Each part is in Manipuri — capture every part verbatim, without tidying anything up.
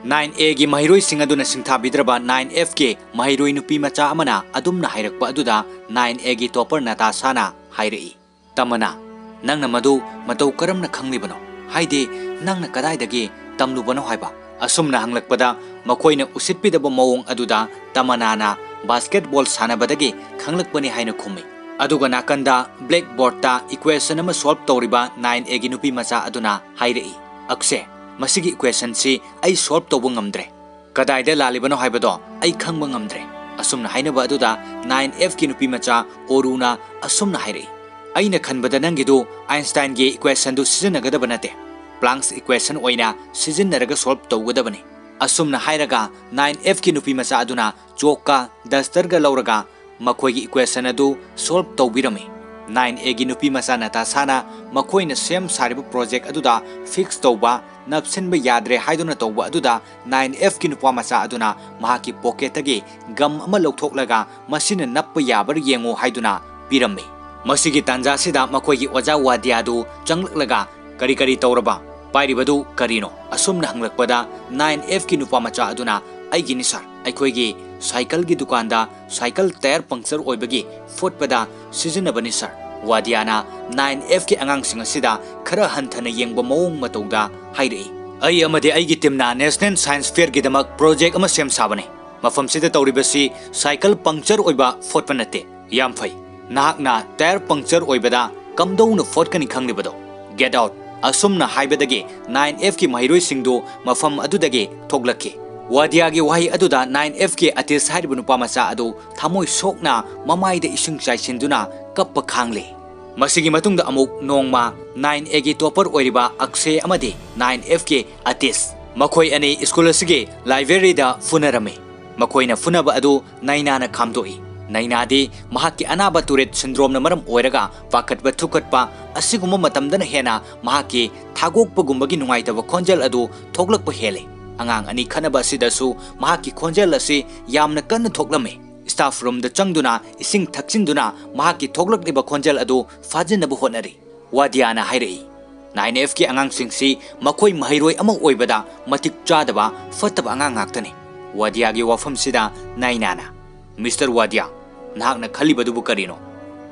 Nine A ꯒꯤ ꯃꯍꯩꯔꯣꯏꯁꯤꯡ ꯑꯗꯨꯅ ꯁꯤꯡꯊꯥꯕꯤꯗ꯭ꯔꯕ nine F ꯀꯤ ꯃꯍꯩꯔꯣꯏ ꯅꯨꯄꯤ ꯃꯆꯥ ꯑꯃꯅ ꯑꯗꯨꯝꯅ ꯍꯥꯏꯔꯛꯄ ꯑꯗꯨꯗ nine A ꯒꯤ topper ꯅꯇꯥꯁꯥꯅ ꯍꯥꯏꯔꯛꯏ, "ꯇꯃꯅꯥ, ꯅꯪꯅ ꯃꯗꯨ ꯃꯇꯧ ꯀꯔꯝꯅ ꯈꯪꯂꯤꯕꯅꯣ? ꯍꯥꯏꯗꯤ, ꯅꯪꯅ ꯀꯗꯥꯏꯗꯒꯤ ꯇꯝꯂꯨꯕꯅꯣ ꯍꯥꯏꯕ?" ꯑꯁꯨꯝꯅ ꯍꯪꯂꯛꯄꯗ ꯃꯈꯣꯏꯅ ꯎꯁꯤꯠꯄꯤꯗꯕ ꯃꯑꯣꯡ ꯑꯗꯨꯗ ꯇꯃꯅꯥꯅ basketball ꯁꯥꯟꯅꯕꯗꯒꯤ ꯈꯪꯂꯛꯄꯅꯤ ꯍꯥꯏꯅ ꯈꯨꯝꯃꯤ꯫ ꯑꯗꯨꯒ ꯅꯥꯀꯟꯗ blackboard ꯇ equation ꯑꯃ solve ꯇꯧꯔꯤꯕ nine A ꯒꯤ ꯅꯨꯄꯤ ꯃꯆꯥ ꯑꯗꯨꯅ ꯍꯥꯏꯔꯛꯏ, "ꯑꯛꯁꯦ, ꯃꯁꯤꯒꯤ equation ꯁꯤ ꯑꯩ solve ꯇꯧꯕ ꯉꯝꯗ꯭ꯔꯦ꯫ ꯀꯗꯥꯏꯗ ꯂꯥꯜꯂꯤꯕꯅꯣ ꯍꯥꯏꯕꯗꯣ ꯑꯩ ꯈꯪꯕ ꯉꯝꯗ꯭ꯔꯦ꯫" ꯑꯁꯨꯝꯅ ꯍꯥꯏꯅꯕ ꯑꯗꯨꯗ nine F ꯀꯤ ꯅꯨꯄꯤ ꯃꯆꯥ ꯑꯣꯔꯨꯅ ꯑꯁꯨꯝꯅ ꯍꯥꯏꯔꯛꯏ, "ꯑꯩꯅ ꯈꯟꯕꯗ ꯅꯪꯒꯤꯗꯨ Einstein ꯒꯤ equation ꯗꯨ ꯁꯤꯖꯤꯟꯅꯒꯗꯕ ꯅꯠꯇꯦ, Planck's equation ꯑꯣꯏꯅ ꯁꯤꯖꯤꯟꯅꯔꯒ solve ꯇꯧꯒꯗꯕꯅꯤ꯫" ꯑꯁꯨꯝꯅ ꯍꯥꯏꯔꯒ nine F ꯀꯤ ꯅꯨꯄꯤ ꯃꯆꯥ ꯑꯗꯨꯅ chalk ꯀ duster ꯒ ꯂꯧꯔꯒ ꯃꯈꯣꯏꯒꯤ equation ꯑꯗꯨ solve ꯇꯧꯕꯤꯔꯝꯃꯤ꯫ Nine A ꯒꯤ ꯅꯨꯄꯤ ꯃꯆꯥ ꯅꯇꯥꯁꯥꯅ ꯃꯈꯣꯏꯅ ꯁꯦꯝ ꯁꯥꯔꯤꯕ project ꯑꯗꯨꯗ fix ꯇꯧꯕ, ꯅꯞꯁꯤꯟꯕ ꯌꯥꯗ꯭ꯔꯦ ꯍꯥꯏꯗꯨꯅ ꯇꯧꯕ ꯑꯗꯨꯗ nine F ꯀꯤ ꯅꯨꯄꯥ ꯃꯆꯥ ꯑꯗꯨꯅ ꯃꯍꯥꯛꯀꯤ pocket ꯇꯒꯤ gum ꯑꯃ ꯂꯧꯊꯣꯛꯂꯒ ꯃꯁꯤꯅ ꯅꯞꯄ ꯌꯥꯕ꯭ꯔꯥ ꯌꯦꯡꯉꯨ ꯍꯥꯏꯗꯨꯅ ꯄꯤꯔꯝꯃꯤ꯫ ꯃꯁꯤꯒꯤ ꯇꯥꯟꯖꯥꯁꯤꯗ ꯃꯈꯣꯏꯒꯤ ꯑꯣꯖꯥ ꯋꯥꯗꯤꯌꯥꯗꯨ ꯆꯪꯂꯛꯂꯒ, "ꯀꯔꯤ ꯀꯔꯤ ꯇꯧꯔꯕ? ꯄꯥꯏꯔꯤꯕꯗꯨ ꯀꯔꯤꯅꯣ?" ꯑꯁꯨꯝꯅ ꯍꯪꯂꯛꯄꯗ nine F ꯀꯤ ꯅꯨꯄꯥ ꯃꯆꯥ ꯑꯗꯨꯅ, "ꯑꯩꯒꯤꯅꯤ sir, ꯑꯩꯈꯣꯏꯒꯤ cycle ꯒꯤ ꯗꯨꯀꯥꯟꯗ cycle tyre puncture ꯑꯣꯏꯕꯒꯤ ꯐꯣꯠꯄꯗ ꯁꯤꯖꯤꯟꯅꯕꯅꯤ sir꯫" ꯋꯥꯗꯤꯌꯥꯅ nine F ꯀꯤ ꯑꯉꯥꯡꯁꯤꯡ ꯑꯁꯤꯗ ꯈꯔ ꯍꯟꯊꯅ ꯌꯦꯡꯕ ꯃꯑꯣꯡ ꯃꯇꯧꯗ ꯍꯥꯏꯔꯛꯏ, "ꯑꯩ ꯑꯃꯗꯤ ꯑꯩꯒꯤ team ꯅ National Science Fair ꯒꯤꯗꯃꯛ project ꯑꯃ ꯁꯦꯝ ꯁꯥꯕꯅꯤ꯫ ꯃꯐꯝꯁꯤꯗ ꯇꯧꯔꯤꯕꯁꯤ cycle puncture ꯑꯣꯏꯕ ꯐꯣꯠꯄ ꯅꯠꯇꯦ꯫" "ꯌꯥꯝ ꯐꯩ꯫ ꯅꯍꯥꯛꯅ tyre puncture ꯑꯣꯏꯕꯗ ꯀꯝꯗꯧꯅ ꯐꯣꯠꯀꯅꯤ ꯈꯪꯂꯤꯕꯗꯣ? Get out!" ꯑꯁꯨꯝꯅ ꯍꯥꯏꯕꯗꯒꯤ nine F ꯀꯤ ꯃꯍꯩꯔꯣꯏꯁꯤꯡꯗꯨ ꯃꯐꯝ ꯑꯗꯨꯗꯒꯤ ꯊꯣꯛꯂꯛꯈꯤ꯫ ꯋꯥꯗꯤꯌꯥꯒꯤ ꯋꯥꯍꯩ ꯑꯗꯨꯗ nine F ꯀꯤ ꯑꯇꯤꯁ ꯍꯥꯏꯔꯤꯕ ꯅꯨꯄꯥ ꯃꯆꯥ ꯑꯗꯨ ꯊꯃꯣꯏ ꯁꯣꯛꯅ ꯃꯃꯥꯏꯗ ꯏꯁꯤꯡ ꯆꯥꯏꯁꯤꯟꯗꯨꯅ ꯀꯞꯄ ꯈꯥꯡꯂꯤ꯫ ꯃꯁꯤꯒꯤ ꯃꯇꯨꯡꯗ ꯑꯃꯨꯛ ꯅꯣꯡꯃ nine A ꯒꯤ topper ꯑꯣꯏꯔꯤꯕ ꯑꯛꯁꯦ ꯑꯃꯗꯤ nine F ꯀꯤ ꯑꯇꯤꯁ, ꯃꯈꯣꯏ ꯑꯅꯤ school ꯑꯁꯤꯒꯤ library ꯗ ꯐꯨꯅꯔꯝꯃꯤ꯫ ꯃꯈꯣꯏꯅ ꯐꯨꯅꯕ ꯑꯗꯨ ꯅꯩꯅꯥꯅ ꯈꯥꯝꯗꯣꯛꯏ꯫ ꯅꯩꯅꯥꯗꯤ ꯃꯍꯥꯛꯀꯤ ꯑꯅꯥꯕ Tourette syndrome ꯅ ꯃꯔꯝ ꯑꯣꯏꯔꯒ ꯄꯥꯈꯠꯄ ꯊꯨꯀꯠꯄ ꯑꯁꯤꯒꯨꯝꯕ ꯃꯇꯝꯗꯅ ꯍꯦꯟꯅ ꯃꯍꯥꯛꯀꯤ ꯊꯥꯒꯣꯛꯄꯒꯨꯝꯕꯒꯤ ꯅꯨꯡꯉꯥꯏꯇꯕ ꯈꯣꯟꯖꯦꯜ ꯑꯗꯨ ꯊꯣꯛꯂꯛꯄ ꯍꯦꯜꯂꯤ꯫ ꯑꯉꯥꯡ ꯑꯅꯤ ꯈꯠꯅꯕ ꯑꯁꯤꯗꯁꯨ ꯃꯍꯥꯛꯀꯤ ꯈꯣꯟꯖꯦꯜ ꯑꯁꯤ ꯌꯥꯝꯅ ꯀꯟꯅ ꯊꯣꯛꯂꯝꯃꯤ꯫ Staff room ꯗ ꯆꯪꯗꯨꯅ ꯏꯁꯤꯡ ꯊꯛꯆꯤꯟꯗꯨꯅ ꯃꯍꯥꯛꯀꯤ ꯊꯣꯛꯂꯛꯂꯤꯕ ꯈꯣꯟꯖꯦꯜ ꯑꯗꯨ ꯐꯥꯖꯤꯟꯅꯕ ꯍꯣꯠꯅꯔꯤ꯫ ꯋꯥꯗꯤꯌꯥꯅ ꯍꯥꯏꯔꯛꯏ, ꯅꯥꯏꯟ ꯑꯦꯐꯀꯤ ꯑꯉꯥꯡꯁꯤꯡꯁꯤ ꯃꯈꯣꯏ ꯃꯍꯩꯔꯣꯏ ꯑꯃ ꯑꯣꯏꯕꯗ ꯃꯇꯤꯛ ꯆꯥꯗꯕ, ꯐꯠꯇꯕ ꯑꯉꯥꯡ ꯉꯥꯛꯇꯅꯤ꯫ ꯋꯥꯗꯤꯌꯥꯒꯤ ꯋꯥꯐꯝꯁꯤꯗ ꯅꯥꯏꯅꯥꯅ, "ꯃꯤꯁꯇꯔ ꯋꯥꯗꯤꯌꯥ, ꯅꯍꯥꯛꯅ ꯈꯜꯂꯤꯕꯗꯨꯕꯨ ꯀꯔꯤꯅꯣ?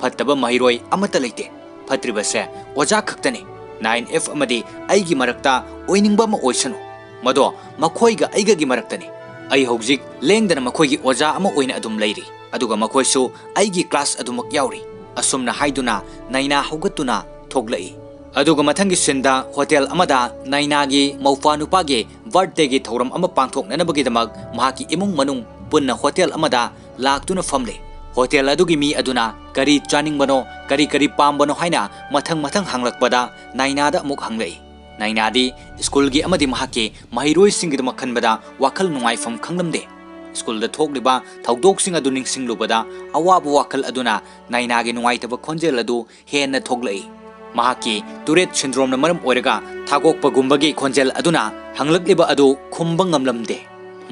ꯐꯠꯇꯕ ꯃꯍꯩꯔꯣꯏ ꯑꯃꯠꯇ ꯂꯩꯇꯦ꯫ ꯐꯠꯇ꯭ꯔꯤꯕꯁꯦ ꯑꯣꯖꯥ ꯈꯛꯇꯅꯤ꯫ ꯅꯥꯏꯟ ꯑꯦꯐ ꯑꯃꯗꯤ ꯑꯩꯒꯤ ꯃꯔꯛꯇ ꯑꯣꯏꯅꯤꯡꯕ ꯑꯃ ꯑꯣꯏꯁꯅꯨ꯫ ꯃꯗꯣ ꯃꯈꯣꯏꯒ ꯑꯩꯒꯒꯤ ꯃꯔꯛꯇꯅꯤ꯫ ꯑꯩ ꯍꯧꯖꯤꯛ ꯂꯦꯡꯗꯅ ꯃꯈꯣꯏꯒꯤ ꯑꯣꯖꯥ ꯑꯃ ꯑꯣꯏꯅ ꯑꯗꯨꯝ ꯂꯩꯔꯤ, ꯑꯗꯨꯒ ꯃꯈꯣꯏꯁꯨ ꯑꯩꯒꯤ ꯀ꯭ꯂꯥꯁ ꯑꯗꯨꯃꯛ ꯌꯥꯎꯔꯤ"꯫ ꯑꯁꯨꯝꯅ ꯍꯥꯏꯗꯨꯅ ꯅꯥꯏꯅꯥ ꯍꯧꯒꯠꯇꯨꯅ ꯊꯣꯛꯂꯛꯏ꯫ ꯑꯗꯨꯒ ꯃꯊꯪꯒꯤ ꯁꯤꯟꯗ ꯍꯣꯇꯦꯜ ꯑꯃꯗ ꯅꯥꯏꯅꯥꯒꯤ ꯃꯧꯄ꯭ꯋꯥ ꯅꯨꯄꯥꯒꯤ ꯕꯥꯔꯊꯗꯦꯒꯤ ꯊꯧꯔꯝ ꯑꯃ ꯄꯥꯡꯊꯣꯛꯅꯅꯕꯒꯤꯗꯃꯛ ꯃꯍꯥꯛꯀꯤ ꯏꯃꯨꯡ ꯃꯅꯨꯡ ꯄꯨꯟꯅ ꯍꯣꯇꯦꯜ ꯑꯃꯗ ꯂꯥꯛꯇꯨꯅ ꯐꯝꯂꯦ꯫ ꯍꯣꯇꯦꯜ ꯑꯗꯨꯒꯤ ꯃꯤ ꯑꯗꯨꯅ ꯀꯔꯤ ꯆꯥꯅꯤꯡꯕꯅꯣ, ꯀꯔꯤ ꯀꯔꯤ ꯄꯥꯝꯕꯅꯣ ꯍꯥꯏꯅ ꯃꯊꯪ ꯃꯊꯪ ꯍꯪꯂꯛꯄꯗ ꯅꯥꯏꯅꯥꯗ ꯑꯃꯨꯛ ꯍꯪꯂꯛꯏ꯫ ꯅꯥꯏꯅꯥꯗꯤ ꯁ꯭ꯀꯨꯜꯒꯤ ꯑꯃꯗꯤ ꯃꯍꯥꯛꯀꯤ ꯃꯍꯩꯔꯣꯏꯁꯤꯡꯒꯤꯗꯃꯛ ꯈꯟꯕꯗ ꯋꯥꯈꯜ ꯅꯨꯡꯉꯥꯏꯐꯝ ꯈꯪꯂꯝꯗꯦ꯫ ꯁ꯭ꯀꯨꯜꯗ ꯊꯣꯛꯂꯤꯕ ꯊꯧꯗꯣꯛꯁꯤꯡ ꯑꯗꯨ ꯅꯤꯡꯁꯤꯡꯂꯨꯕꯗ ꯑꯋꯥꯕ ꯋꯥꯈꯜ ꯑꯗꯨꯅ ꯅꯥꯏꯅꯥꯒꯤ ꯅꯨꯡꯉꯥꯏꯇꯕ ꯈꯣꯟꯖꯦꯜ ꯑꯗꯨ ꯍꯦꯟꯅ ꯊꯣꯛꯂꯛꯏ꯫ ꯃꯍꯥꯛꯀꯤ ꯇꯨꯔꯦꯠ ꯁꯤꯟꯗ꯭ꯔꯣꯝꯅ ꯃꯔꯝ ꯑꯣꯏꯔꯒ ꯊꯥꯒꯣꯛꯄꯒꯨꯝꯕꯒꯤ ꯈꯣꯟꯖꯦꯜ ꯑꯗꯨꯅ ꯍꯪꯂꯛꯂꯤꯕ ꯑꯗꯨ ꯈꯨꯝꯕ ꯉꯝꯂꯝꯗꯦ꯫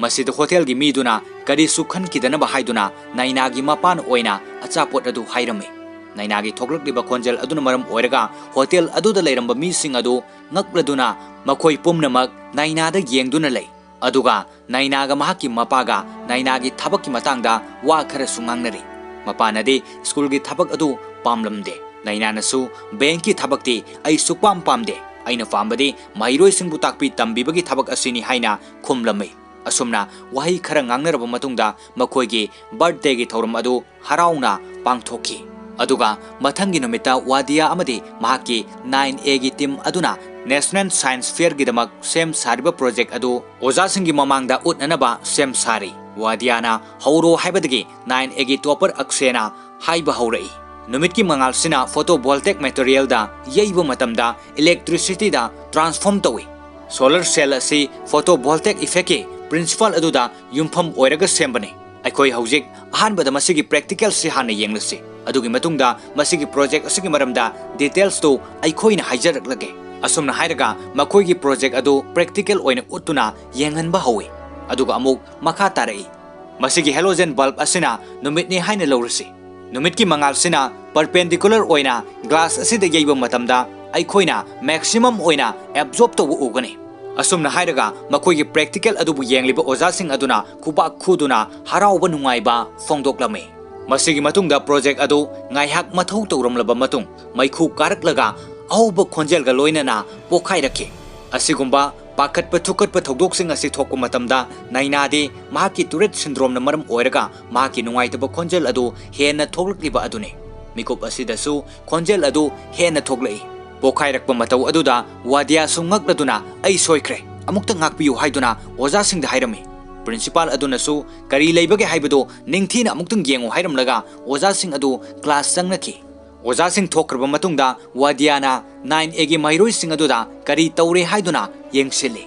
ꯃꯁꯤꯗ ꯍꯣꯇꯦꯜꯒꯤ ꯃꯤꯗꯨꯅ ꯀꯔꯤꯁꯨ ꯈꯟꯈꯤꯗꯅꯕ ꯍꯥꯏꯗꯨꯅ ꯅꯥꯏꯅꯥꯒꯤ ꯃꯄꯥꯅ ꯑꯣꯏꯅ ꯑꯆꯥꯄꯣꯠ ꯑꯗꯨ ꯍꯥꯏꯔꯝꯃꯤ꯫ ꯅꯥꯏꯅꯥꯒꯤ ꯊꯣꯛꯂꯛꯂꯤꯕ ꯈꯣꯟꯖꯦꯜ ꯑꯗꯨꯅ ꯃꯔꯝ ꯑꯣꯏꯔꯒ ꯍꯣꯇꯦꯜ ꯑꯗꯨꯗ ꯂꯩꯔꯝꯕ ꯃꯤꯁꯤꯡ ꯑꯗꯨ ꯉꯛꯂꯗꯨꯅ ꯃꯈꯣꯏ ꯄꯨꯝꯅꯃꯛ ꯅꯥꯏꯅꯥꯗ ꯌꯦꯡꯗꯨꯅ ꯂꯩ꯫ ꯑꯗꯨꯒ ꯅꯥꯏꯅꯥꯒ ꯃꯍꯥꯛꯀꯤ ꯃꯄꯥꯒ ꯅꯥꯏꯅꯥꯒꯤ ꯊꯕꯛꯀꯤ ꯃꯇꯥꯡꯗ ꯋꯥ ꯈꯔꯁꯨ ꯉꯥꯡꯅꯔꯤ꯫ ꯃꯄꯥꯅꯗꯤ ꯁ꯭ꯀꯨꯜꯒꯤ ꯊꯕꯛ ꯑꯗꯨ ꯄꯥꯝꯂꯝꯗꯦ꯫ ꯅꯥꯏꯅꯥꯅꯁꯨ, "ꯕꯦꯡꯀꯤ ꯊꯕꯛꯇꯤ ꯑꯩ ꯁꯨꯛꯄꯥꯝ ꯄꯥꯝꯗꯦ꯫ ꯑꯩꯅ ꯄꯥꯝꯕꯗꯤ ꯃꯍꯩꯔꯣꯏꯁꯤꯡꯕꯨ ꯇꯥꯛꯄꯤ ꯇꯝꯕꯤꯕꯒꯤ ꯊꯕꯛ ꯑꯁꯤꯅꯤ" ꯍꯥꯏꯅ ꯈꯨꯝꯂꯝꯃꯤ꯫ ꯑꯁꯨꯝꯅ ꯋꯥꯍꯩ ꯈꯔ ꯉꯥꯡꯅꯔꯕ ꯃꯇꯨꯡꯗ ꯃꯈꯣꯏꯒꯤ ꯕꯥꯔꯊꯗꯦꯒꯤ ꯊꯧꯔꯝ ꯑꯗꯨ ꯍꯔꯥꯎꯅ ꯄꯥꯡꯊꯣꯛꯈꯤ꯫ ꯑꯗꯨꯒ ꯃꯊꯪꯒꯤ ꯅꯨꯃꯤꯠꯇ ꯋꯥꯗꯤꯌꯥ ꯑꯃꯗꯤ ꯃꯍꯥꯛꯀꯤ ꯅꯥꯏꯟ ꯑꯦꯒꯤ ꯇꯤꯝ ꯑꯗꯨꯅ ꯅꯦꯁꯅꯦꯜ ꯁꯥꯏꯟꯁ ꯐꯤꯌꯔꯒꯤꯗꯃꯛ ꯁꯦꯝ ꯁꯥꯔꯤꯕ ꯄ꯭ꯔꯣꯖꯦꯛ ꯑꯗꯨ ꯑꯣꯖꯥꯁꯤꯡꯒꯤ ꯃꯃꯥꯡꯗ ꯎꯠꯅꯅꯕ ꯁꯦꯝ ꯁꯥꯔꯤ꯫ ꯋꯥꯗꯤꯌꯥꯅ "ꯍꯧꯔꯣ" ꯍꯥꯏꯕꯗꯒꯤ ꯅꯥꯏꯟ ꯑꯦꯒꯤ ꯇꯣꯄꯔ ꯑꯛꯁꯦꯅ ꯍꯥꯏꯕ ꯍꯧꯔꯛꯏ꯫ ꯅꯨꯃꯤꯠꯀꯤ ꯃꯉꯥꯜꯁꯤꯅ ꯐꯣꯇꯣꯚꯣꯜꯇꯦꯛ ꯃꯦꯇꯔꯤꯌꯦꯜꯗ ꯌꯩꯕ ꯃꯇꯝꯗ ꯏꯂꯦꯛꯇ꯭ꯔꯤꯁꯤꯇꯤꯗ ꯇ꯭ꯔꯥꯟꯁꯐꯣꯔꯝ ꯇꯧꯏ꯫ ꯁꯣꯂꯔ ꯁꯦꯜ ꯑꯁꯤ ꯐꯣꯇꯣꯚꯣꯜꯇꯦꯛ ꯏꯐꯦꯛꯀꯤ ꯄ꯭ꯔꯤꯟꯁꯤꯄꯜ ꯑꯗꯨꯗ ꯌꯨꯝꯐꯝ ꯑꯣꯏꯔꯒ ꯁꯦꯝꯕꯅꯤ꯫ ꯑꯩꯈꯣꯏ ꯍꯧꯖꯤꯛ ꯑꯍꯥꯟꯕꯗ ꯃꯁꯤꯒꯤ ꯄ꯭ꯔꯦꯛꯇꯤꯀꯦꯜꯁꯤ ꯍꯥꯟꯅ ꯌꯦꯡꯂꯁꯤ꯫ ꯑꯗꯨꯒꯤ ꯃꯇꯨꯡꯗ ꯃꯁꯤꯒꯤ ꯄ꯭ꯔꯣꯖꯦꯛ ꯑꯁꯤꯒꯤ ꯃꯔꯝꯗ ꯗꯤꯇꯦꯜꯁꯇꯨ ꯑꯩꯈꯣꯏꯅ ꯍꯥꯏꯖꯔꯛꯂꯒꯦ꯫ ꯑꯁꯨꯝꯅ ꯍꯥꯏꯔꯒ ꯃꯈꯣꯏꯒꯤ ꯄ꯭ꯔꯣꯖꯦꯛ ꯑꯗꯨ ꯄ꯭ꯔꯦꯛꯇꯤꯀꯦꯜ ꯑꯣꯏꯅ ꯎꯠꯇꯨꯅ ꯌꯦꯡꯍꯟꯕ ꯍꯧꯏ꯫ ꯑꯗꯨꯒ ꯑꯃꯨꯛ ꯃꯈꯥ ꯇꯥꯔꯛꯏ꯫ ꯃꯁꯤꯒꯤ ꯍꯦꯂꯣꯖꯦꯟ ꯕꯜꯕ ꯑꯁꯤꯅ ꯅꯨꯃꯤꯠꯅꯤ ꯍꯥꯏꯅ ꯂꯧꯔꯁꯤ꯫ ꯅꯨꯃꯤꯠꯀꯤ ꯃꯉꯥꯜꯁꯤꯅ ꯄꯔꯄꯦꯟꯗꯤꯀꯨꯂꯔ ꯑꯣꯏꯅ ꯒ꯭ꯂꯥꯁ ꯑꯁꯤꯗ ꯌꯩꯕ ꯃꯇꯝꯗ ꯑꯩꯈꯣꯏꯅ ꯃꯦꯛꯁꯤꯃꯝ ꯑꯣꯏꯅ ꯑꯦꯕꯖꯣꯔꯕ ꯇꯧꯕ ꯎꯒꯅꯤ꯫ ꯑꯁꯨꯝꯅ ꯍꯥꯏꯔꯒ ꯃꯈꯣꯏꯒꯤ ꯄ꯭ꯔꯦꯛꯇꯤꯀꯦꯜ ꯑꯗꯨꯕꯨ ꯌꯦꯡꯂꯤꯕ ꯑꯣꯖꯥꯁꯤꯡ ꯑꯗꯨꯅ ꯈꯨꯕꯥꯛ ꯈꯨꯗꯨꯅ ꯍꯔꯥꯎꯕ ꯅꯨꯡꯉꯥꯏꯕ ꯐꯣꯡꯗꯣꯛꯂꯝꯃꯤ꯫ ꯃꯁꯤꯒꯤ ꯃꯇꯨꯡꯗ ꯄ꯭ꯔꯣꯖꯦꯛ ꯑꯗꯨ ꯉꯥꯏꯍꯥꯛ ꯃꯊꯧ ꯇꯧꯔꯝꯂꯕ ꯃꯇꯨꯡ ꯃꯩꯈꯨ ꯀꯥꯔꯛꯂꯒ ꯑꯍꯧꯕ ꯈꯣꯟꯖꯦꯜꯒ ꯂꯣꯏꯅꯅ ꯄꯣꯈꯥꯏꯔꯛꯈꯤ꯫ ꯑꯁꯤꯒꯨꯝꯕ ꯄꯥꯈꯠꯄ ꯊꯨꯀꯠꯄ ꯊꯧꯗꯣꯛꯁꯤꯡ ꯑꯁꯤ ꯊꯣꯛꯄ ꯃꯇꯝꯗ ꯅꯥꯏꯅꯥꯗꯤ ꯃꯍꯥꯛꯀꯤ ꯇꯨꯔꯦꯠ ꯁꯤꯟꯗ꯭ꯔꯣꯝꯅ ꯃꯔꯝ ꯑꯣꯏꯔꯒ ꯃꯍꯥꯛꯀꯤ ꯅꯨꯡꯉꯥꯏꯇꯕ ꯈꯣꯟꯖꯦꯜ ꯑꯗꯨ ꯍꯦꯟꯅ ꯊꯣꯛꯂꯛꯂꯤꯕ ꯑꯗꯨꯅꯤ꯫ ꯃꯤꯀꯨꯞ ꯑꯁꯤꯗꯁꯨ ꯈꯣꯟꯖꯦꯜ ꯑꯗꯨ ꯍꯦꯟꯅ ꯊꯣꯛꯂꯛꯏ꯫ ꯄꯣꯈꯥꯏꯔꯛꯄ ꯃꯇꯧ ꯑꯗꯨꯗ ꯋꯥꯗꯤꯌꯥꯁꯨ ꯉꯛꯂꯗꯨꯅ "ꯑꯩ ꯁꯣꯏꯈ꯭ꯔꯦ, ꯑꯃꯨꯛꯇ ꯉꯥꯛꯄꯤꯌꯨ" ꯍꯥꯏꯗꯨꯅ ꯑꯣꯖꯥꯁꯤꯡꯗ ꯍꯥꯏꯔꯝꯃꯤ꯫ ꯄ꯭ꯔꯤꯟꯁꯤꯄꯥꯜ ꯑꯗꯨꯅꯁꯨ "ꯀꯔꯤ ꯂꯩꯕꯒꯦ ꯍꯥꯏꯕꯗꯨ ꯅꯤꯡꯊꯤꯅ ꯑꯃꯨꯛꯇꯪ ꯌꯦꯡꯉꯨ" ꯍꯥꯏꯔꯝꯂꯒ ꯑꯣꯖꯥꯁꯤꯡ ꯑꯗꯨ ꯀ꯭ꯂꯥꯁ ꯆꯪꯅꯈꯤ꯫ ꯑꯣꯖꯥꯁꯤꯡ ꯊꯣꯛꯈ꯭ꯔꯕ ꯃꯇꯨꯡꯗ ꯋꯥꯗꯤꯌꯥꯅ ꯅꯥꯏꯟ ꯑꯦꯒꯤ ꯃꯍꯩꯔꯣꯏꯁꯤꯡ ꯑꯗꯨꯗ ꯀꯔꯤ ꯇꯧꯔꯦ ꯍꯥꯏꯗꯨꯅ ꯌꯦꯡꯁꯤꯜꯂꯤ꯫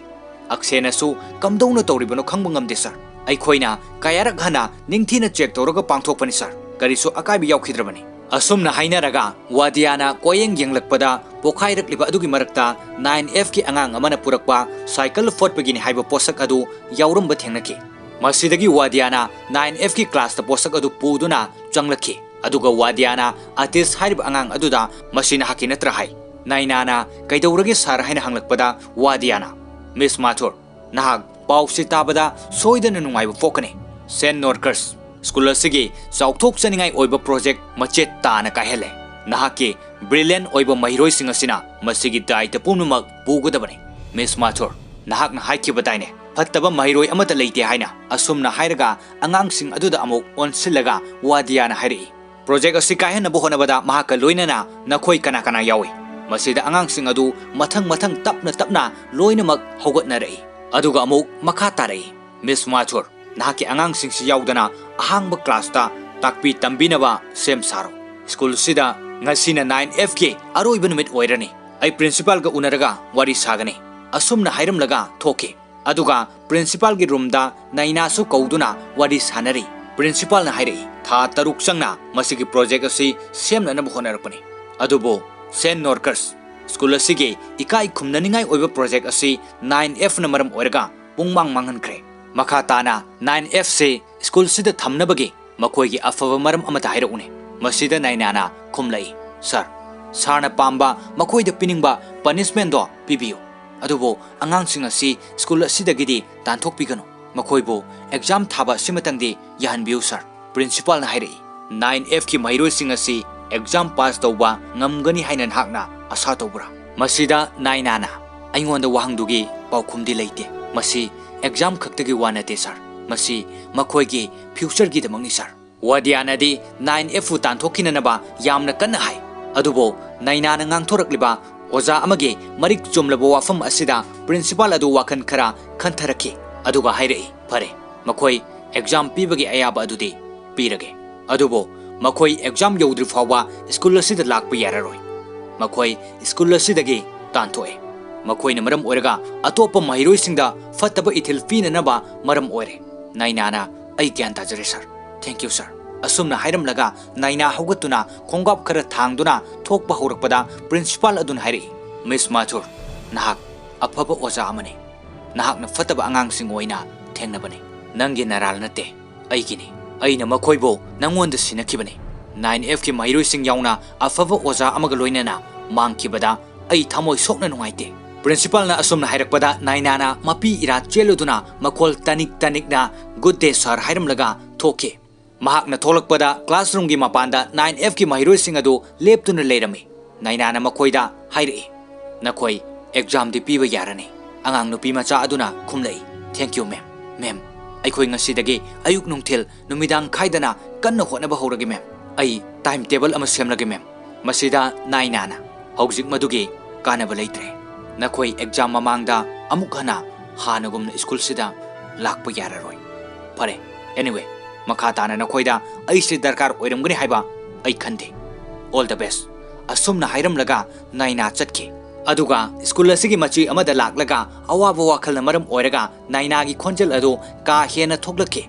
ꯑꯛꯁꯦꯅꯁꯨ "ꯀꯝꯗꯧꯅ ꯇꯧꯔꯤꯕꯅꯣ ꯈꯪꯕ ꯉꯝꯗꯦ ꯁꯥꯔ꯫ ꯑꯩꯈꯣꯏꯅ ꯀꯌꯥꯔꯛ ꯍꯟꯅ ꯅꯤꯡꯊꯤꯅ ꯆꯦꯛ ꯇꯧꯔꯒ ꯄꯥꯡꯊꯣꯛꯄꯅꯤ ꯁꯥꯔ, ꯀꯔꯤꯁꯨ ꯑꯀꯥꯏꯕ ꯌꯥꯎꯈꯤꯗ꯭ꯔꯕꯅꯤ"꯫ ꯑꯁꯨꯝꯅ ꯍꯥꯏꯅꯔꯒ ꯋꯥꯗꯤꯌꯥꯅ ꯀꯣꯌꯦꯡ ꯌꯦꯡꯂꯛꯄꯗ ꯄꯣꯈꯥꯏꯔꯛꯂꯤꯕ ꯑꯗꯨꯒꯤ ꯃꯔꯛꯇ ꯅꯥꯏꯟ ꯑꯦꯐꯀꯤ ꯑꯉꯥꯡ ꯑꯃꯅ ꯄꯨꯔꯛꯄ ꯁꯥꯏꯀꯜ ꯐꯣꯠꯄꯒꯤꯅꯤ ꯍꯥꯏꯕ ꯄꯣꯠꯁꯛ ꯑꯗꯨ ꯌꯥꯎꯔꯝꯕ ꯊꯦꯡꯅꯈꯤ꯫ ꯃꯁꯤꯗꯒꯤ ꯋꯥꯗꯤꯌꯥꯅ ꯅꯥꯏꯟ ꯑꯦꯐꯀꯤ ꯀ꯭ꯂꯥꯁꯇ ꯄꯣꯠꯁꯛ ꯑꯗꯨ ꯄꯨꯗꯨꯅ ꯆꯪꯂꯛꯈꯤ꯫ ꯑꯗꯨꯒ ꯋꯥꯗꯤꯌꯥꯅ ꯑꯇꯤꯁ ꯍꯥꯏꯔꯤꯕ ꯑꯉꯥꯡ ꯑꯗꯨꯗ "ꯃꯁꯤ ꯅꯍꯥꯛꯀꯤ ꯅꯠꯇ꯭ꯔꯥ?" ꯍꯥꯏ꯫ ꯅꯥꯏꯅꯥꯅ "ꯀꯩꯗꯧꯔꯒꯦ ꯁꯥꯔ?" ꯍꯥꯏꯅ ꯍꯪꯂꯛꯄꯗ ꯋꯥꯗꯤꯌꯥꯅ, "ꯃꯤꯁ ꯃꯥꯊꯨꯔ, ꯅꯍꯥꯛ ꯄꯥꯎꯁꯤ ꯇꯥꯕꯗ ꯁꯣꯏꯗꯅ ꯅꯨꯡꯉꯥꯏꯕ ꯄꯣꯛꯀꯅꯤ꯫ ꯁꯦꯟ ꯅꯣꯔꯀꯔꯁ ꯁ꯭ꯀꯨꯜ ꯑꯁꯤꯒꯤ ꯆꯥꯎꯊꯣꯛꯆꯅꯤꯡꯉꯥꯏ ꯑꯣꯏꯕ ꯄ꯭ꯔꯣꯖꯦꯛ ꯃꯆꯦꯠ ꯇꯥꯅ ꯀꯥꯏꯍꯜꯂꯦ꯫ ꯅꯍꯥꯛꯀꯤ ꯕ꯭ꯔꯤꯂꯤꯌꯟ ꯑꯣꯏꯕ ꯃꯍꯩꯔꯣꯏꯁꯤꯡ ꯑꯁꯤꯅ ꯃꯁꯤꯒꯤ ꯗꯥꯏꯇ ꯄꯨꯝꯅꯃꯛ ꯄꯨꯒꯗꯕꯅꯤ꯫ ꯃꯤꯁ ꯃꯥꯊꯨꯔ, ꯅꯍꯥꯛꯅ ꯍꯥꯏꯈꯤꯕꯗꯥꯏꯅꯦ, ꯐꯠꯇꯕ ꯃꯍꯩꯔꯣꯏ ꯑꯃꯠꯇ ꯂꯩꯇꯦ ꯍꯥꯏꯅ"꯫ ꯑꯁꯨꯝꯅ ꯍꯥꯏꯔꯒ ꯑꯉꯥꯡꯁꯤꯡ ꯑꯗꯨꯗ ꯑꯃꯨꯛ ꯑꯣꯟꯁꯤꯜꯂꯒ ꯋꯥꯗꯤꯌꯥꯅ ꯍꯥꯏꯔꯛꯏ, "ꯄ꯭ꯔꯣꯖꯦꯛ ꯑꯁꯤ ꯀꯥꯏꯍꯟꯅꯕ ꯍꯣꯠꯅꯕꯗ ꯃꯍꯥꯛꯀ ꯂꯣꯏꯅꯅ ꯅꯈꯣꯏ ꯀꯅꯥ ꯀꯅꯥ ꯌꯥꯎꯏ?" ꯃꯁꯤꯗ ꯑꯉꯥꯡꯁꯤꯡ ꯑꯗꯨ ꯃꯊꯪ ꯃꯊꯪ ꯇꯞꯅ ꯇꯞꯅ ꯂꯣꯏꯅꯃꯛ ꯍꯧꯒꯠꯅꯔꯛꯏ꯫ ꯑꯗꯨꯒ ꯑꯃꯨꯛ ꯃꯈꯥ ꯇꯥꯔꯛꯏ, "ꯃꯤꯁ ꯃꯥꯊꯨꯔ, ꯅꯍꯥꯛꯀꯤ ꯑꯉꯥꯡꯁꯤꯡꯁꯤ ꯌꯥꯎꯗꯅ ꯑꯍꯥꯡꯕ ꯀ꯭ꯂꯥꯁꯇ ꯇꯥꯛꯄꯤ ꯇꯝꯕꯤꯅꯕ ꯁꯦꯝ ꯁꯥꯔꯣ꯫ ꯁ꯭ꯀꯨꯜꯁꯤꯗ ꯉꯁꯤꯅ ꯅꯥꯏꯟ ꯑꯦꯐꯀꯤ ꯑꯔꯣꯏꯕ ꯅꯨꯃꯤꯠ ꯑꯣꯏꯔꯅꯤ꯫ ꯑꯩ ꯄ꯭ꯔꯤꯟꯁꯤꯄꯥꯜꯒ ꯎꯅꯔꯒ ꯋꯥꯔꯤ ꯁꯥꯒꯅꯤ"꯫ ꯑꯁꯨꯝꯅ ꯍꯥꯏꯔꯝꯂꯒ ꯊꯣꯛꯈꯤ꯫ ꯑꯗꯨꯒ ꯄ꯭ꯔꯤꯟꯁꯤꯄꯥꯜꯒꯤ ꯔꯨꯝꯗ ꯅꯥꯏꯅꯥꯁꯨ ꯀꯧꯗꯨꯅ ꯋꯥꯔꯤ ꯁꯥꯅꯔꯤ꯫ ꯄ꯭ꯔꯤꯟꯁꯤꯄꯥꯜꯅ ꯍꯥꯏꯔꯛꯏ, "ꯊꯥ ꯇꯔꯨꯛ ꯆꯪꯅ ꯃꯁꯤꯒꯤ ꯄ꯭ꯔꯣꯖꯦꯛ ꯑꯁꯤ ꯁꯦꯝꯅꯅꯕ ꯍꯣꯠꯅꯔꯛꯄꯅꯤ꯫ ꯑꯗꯨꯕꯨ ꯁꯦꯟ ꯅꯣꯔꯀꯔꯁ, ꯁ꯭ꯀꯨꯜ ꯑꯁꯤꯒꯤ ꯏꯀꯥꯏ ꯈꯨꯝꯅꯅꯤꯡꯉꯥꯏ ꯑꯣꯏꯕ ꯄ꯭ꯔꯣꯖꯦꯛ ꯑꯁꯤ ꯅꯥꯏꯟ ꯑꯦꯐꯅ ꯃꯔꯝ ꯑꯣꯏꯔꯒ ꯄꯨꯡꯃꯥꯡ ꯃꯥꯡꯍꯟꯈ꯭ꯔꯦ꯫ ꯃꯈꯥ ꯇꯥꯅ ꯅꯥꯏꯟ ꯑꯦꯐꯁꯤ ꯁ꯭ꯀꯨꯜꯁꯤꯗ ꯊꯝꯅꯕꯒꯤ ꯃꯈꯣꯏꯒꯤ ꯑꯐꯕ ꯃꯔꯝ ꯑꯃꯠꯇ ꯍꯥꯏꯔꯛꯎꯅꯦ"꯫ ꯃꯁꯤꯗ ꯅꯥꯏꯅꯥꯅ ꯈꯨꯝꯂꯛꯏ, "ꯁꯥꯔ, ꯁꯥꯔꯅ ꯄꯥꯝꯕ, ꯃꯈꯣꯏꯗ ꯄꯤꯅꯤꯡꯕ ꯄꯅꯤꯁꯃꯦꯟꯗꯣ ꯄꯤꯕꯤꯌꯨ꯫ ꯑꯗꯨꯕꯨ ꯑꯉꯥꯡꯁꯤꯡ ꯑꯁꯤ ꯁ꯭ꯀꯨꯜ ꯑꯁꯤꯗꯒꯤꯗꯤ ꯇꯥꯟꯊꯣꯛꯄꯤꯒꯅꯨ꯫ ꯃꯈꯣꯏꯕꯨ ꯑꯦꯛꯖꯥꯝ ꯊꯥꯕ ꯑꯁꯤꯃꯇꯪꯗꯤ ꯌꯥꯍꯟꯕꯤꯌꯨ ꯁꯥꯔ꯫ ꯄ꯭ꯔꯤꯟꯁꯤꯄꯥꯜꯅ ꯍꯥꯏꯔꯛꯏ, "ꯅꯥꯏꯟ ꯑꯦꯐꯀꯤ ꯃꯍꯩꯔꯣꯏꯁꯤꯡ ꯑꯁꯤ ꯑꯦꯛꯖꯥꯝ ꯄꯥꯁ ꯇꯧꯕ ꯉꯝꯒꯅꯤ ꯍꯥꯏꯅ ꯅꯍꯥꯛꯅ ꯑꯁꯥ ꯇꯧꯕ꯭ꯔꯥ?" ꯃꯁꯤꯗ ꯅꯥꯏꯅꯥꯅ ꯑꯩꯉꯣꯟꯗ ꯋꯥꯍꯪꯗꯨꯒꯤ ꯄꯥꯎꯈꯨꯝꯗꯤ ꯂꯩꯇꯦ꯫ "ꯃꯁꯤ ꯑꯦꯛꯖꯥꯝ ꯈꯛꯇꯒꯤ ꯋꯥ ꯅꯠꯇꯦ ꯁꯥꯔ, ꯃꯁꯤ ꯃꯈꯣꯏꯒꯤ ꯐ꯭ꯌꯨꯆꯔꯒꯤꯗꯃꯛꯅꯤ ꯁꯥꯔ꯫ ꯋꯥꯗꯤꯌꯥꯅꯗꯤ ꯅꯥꯏꯟ ꯑꯦꯐꯄꯨ ꯇꯥꯟꯊꯣꯛꯈꯤꯅꯅꯕ ꯌꯥꯝꯅ ꯀꯟꯅ ꯍꯥꯏ, ꯑꯗꯨꯕꯨ ꯅꯥꯏꯅꯥꯅ ꯉꯥꯡꯊꯣꯔꯛꯂꯤꯕ ꯑꯣꯖꯥ ꯑꯃꯒꯤ ꯃꯔꯤꯛ ꯆꯨꯝꯂꯕ ꯋꯥꯐꯝ ꯑꯁꯤꯗ ꯄ꯭ꯔꯤꯟꯁꯤꯄꯥꯜ ꯑꯗꯨ ꯋꯥꯈꯜ ꯈꯔ ꯈꯟꯊꯔꯛꯈꯤ, ꯑꯗꯨꯒ ꯍꯥꯏꯔꯛꯏ, 'ꯐꯔꯦ, ꯃꯈꯣꯏ ꯑꯦꯛꯖꯥꯝ ꯄꯤꯕꯒꯤ ꯑꯌꯥꯕ ꯑꯗꯨꯗꯤ ꯄꯤꯔꯒꯦ, ꯑꯗꯨꯕꯨ ꯃꯈꯣꯏ ꯑꯦꯛꯖꯥꯝ ꯌꯧꯗ꯭ꯔꯤ ꯐꯥꯎꯕ ꯁ꯭ꯀꯨꯜ ꯑꯁꯤꯗ ꯂꯥꯛꯄ ꯌꯥꯔꯔꯣꯏ꯫ ꯃꯈꯣꯏ ꯁ꯭ꯀꯨꯜ ꯑꯁꯤꯗꯒꯤ ꯇꯥꯟꯊꯣꯛꯑꯦ꯫ ꯃꯈꯣꯏꯅ ꯃꯔꯝ ꯑꯣꯏꯔꯒ ꯑꯇꯣꯞꯄ ꯃꯍꯩꯔꯣꯏꯁꯤꯡꯗ ꯐꯠꯇꯕ ꯏꯊꯤꯜ ꯄꯤꯅꯅꯕ ꯃꯔꯝ ꯑꯣꯏꯔꯦ꯫ ꯅꯥꯏꯅꯥꯅ, ꯑꯩ ꯒ꯭ꯌꯥꯟ ꯇꯥꯖꯔꯦ ꯁꯥꯔ꯫ Thank you ꯁꯥꯔ꯫ ꯑꯁꯨꯝꯅ ꯍꯥꯏꯔꯝꯂꯒ ꯅꯥꯏꯅꯥ ꯍꯧꯒꯠꯇꯨꯅ ꯈꯣꯡꯒꯥꯞ ꯈꯔ ꯊꯥꯡꯗꯨꯅ ꯊꯣꯛꯄ ꯍꯧꯔꯛꯄꯗ ꯄ꯭ꯔꯤꯟꯁꯤꯄꯥꯜ ꯑꯗꯨꯅ ꯍꯥꯏꯔꯛꯏ, "ꯃꯤꯁ ꯃꯥꯊꯨꯔ, ꯅꯍꯥꯛ ꯑꯐꯕ ꯑꯣꯖꯥ ꯑꯃꯅꯤ꯫ ꯅꯍꯥꯛꯅ ꯐꯠꯇꯕ ꯑꯉꯥꯡꯁꯤꯡ ꯑꯣꯏꯅ ꯊꯦꯡꯅꯕꯅꯤ꯫ ꯅꯪꯒꯤ ꯅꯔꯥꯜ ꯅꯠꯇꯦ, ꯑꯩꯒꯤꯅꯤ꯫ ꯑꯩꯅ ꯃꯈꯣꯏꯕꯨ ꯅꯪꯉꯣꯟꯗ ꯁꯤꯟꯅꯈꯤꯕꯅꯤ꯫ ꯅꯥꯏꯟ ꯑꯦꯐꯀꯤ ꯃꯍꯩꯔꯣꯏꯁꯤꯡ ꯌꯥꯎꯅ ꯑꯐꯕ ꯑꯣꯖꯥ ꯑꯃꯒ ꯂꯣꯏꯅꯅ ꯃꯥꯡꯈꯤꯕꯗ ꯑꯩ ꯊꯃꯣꯏ ꯁꯣꯛꯅ ꯅꯨꯡꯉꯥꯏꯇꯦ"꯫ ꯄ꯭ꯔꯤꯟꯁꯤꯄꯥꯜꯅ ꯑꯁꯨꯝꯅ ꯍꯥꯏꯔꯛꯄꯗ ꯅꯥꯏꯅꯥꯅ ꯃꯄꯤ ꯏꯔꯥ ꯆꯦꯜꯂꯨꯗꯨꯅ ꯃꯈꯣꯜ ꯇꯅꯤꯛ ꯇꯅꯤꯛꯅ "Good day ꯁꯥꯔ" ꯍꯥꯏꯔꯝꯂꯒ ꯊꯣꯛꯈꯤ꯫ ꯃꯍꯥꯛꯅ ꯊꯣꯛꯂꯛꯄꯗ ꯀ꯭ꯂꯥꯁꯔꯨꯝꯒꯤ ꯃꯄꯥꯟꯗ ꯅꯥꯏꯟ ꯑꯦꯐꯀꯤ ꯃꯍꯩꯔꯣꯏꯁꯤꯡ ꯑꯗꯨ ꯂꯦꯞꯇꯨꯅ ꯂꯩꯔꯝꯃꯤ꯫ ꯅꯥꯏꯅꯥꯅ ꯃꯈꯣꯏꯗ ꯍꯥꯏꯔꯛꯏ, "ꯅꯈꯣꯏ ꯑꯦꯛꯖꯥꯝꯗꯤ ꯄꯤꯕ ꯌꯥꯔꯅꯤ"꯫ ꯑꯉꯥꯡ ꯅꯨꯄꯤ ꯃꯆꯥ ꯑꯗꯨꯅ ꯈꯨꯝꯂꯛꯏ, "Thank you ꯃꯦꯝ꯫ ꯃꯦꯝ, ꯑꯩꯈꯣꯏ ꯉꯁꯤꯗꯒꯤ ꯑꯌꯨꯛ ꯅꯨꯡꯊꯤꯜ ꯅꯨꯃꯤꯗꯥꯡ ꯈꯥꯏꯗꯅ ꯀꯟꯅ ꯍꯣꯠꯅꯕ ꯍꯧꯔꯒꯦ ꯃꯦꯝ꯫ ꯑꯩ ꯇꯥꯏꯝ ꯇꯦꯕꯜ ꯑꯃ ꯁꯦꯝꯂꯒꯦ ꯃꯦꯝ"꯫ ꯃꯁꯤꯗ ꯅꯥꯏꯅꯥꯅ, "ꯍꯧꯖꯤꯛ ꯃꯗꯨꯒꯤ ꯀꯥꯟꯅꯕ ꯂꯩꯇ꯭ꯔꯦ꯫ ꯅꯈꯣꯏ ꯑꯦꯛꯖꯥꯝ ꯃꯃꯥꯡꯗ ꯑꯃꯨꯛ ꯍꯟꯅ ꯍꯥꯟꯅꯒꯨꯝꯅ ꯁ꯭ꯀꯨꯜꯁꯤꯗ ꯂꯥꯛꯄ ꯌꯥꯔꯔꯣꯏ꯫ ꯐꯔꯦ, anyway, ꯃꯈꯥ ꯇꯥꯅ ꯅꯈꯣꯏꯗ ꯑꯩꯁꯦ ꯗꯔꯀꯥꯔ ꯑꯣꯏꯔꯝꯒꯅꯤ ꯍꯥꯏꯕ ꯑꯩ ꯈꯟꯗꯦ꯫ All the best"꯫ ꯑꯁꯨꯝꯅ ꯍꯥꯏꯔꯝꯂꯒ ꯅꯥꯏꯅꯥ ꯆꯠꯈꯤ꯫ ꯑꯗꯨꯒ ꯁ꯭ꯀꯨꯜ ꯑꯁꯤꯒꯤ ꯃꯆꯤ ꯑꯃꯗ ꯂꯥꯛꯂꯒ ꯑꯋꯥꯕ ꯋꯥꯈꯜꯅ ꯃꯔꯝ ꯑꯣꯏꯔꯒ ꯅꯥꯏꯅꯥꯒꯤ ꯈꯣꯟꯖꯦꯜ ꯑꯗꯨ ꯀꯥ ꯍꯦꯟꯅ ꯊꯣꯛꯂꯛꯈꯤ꯫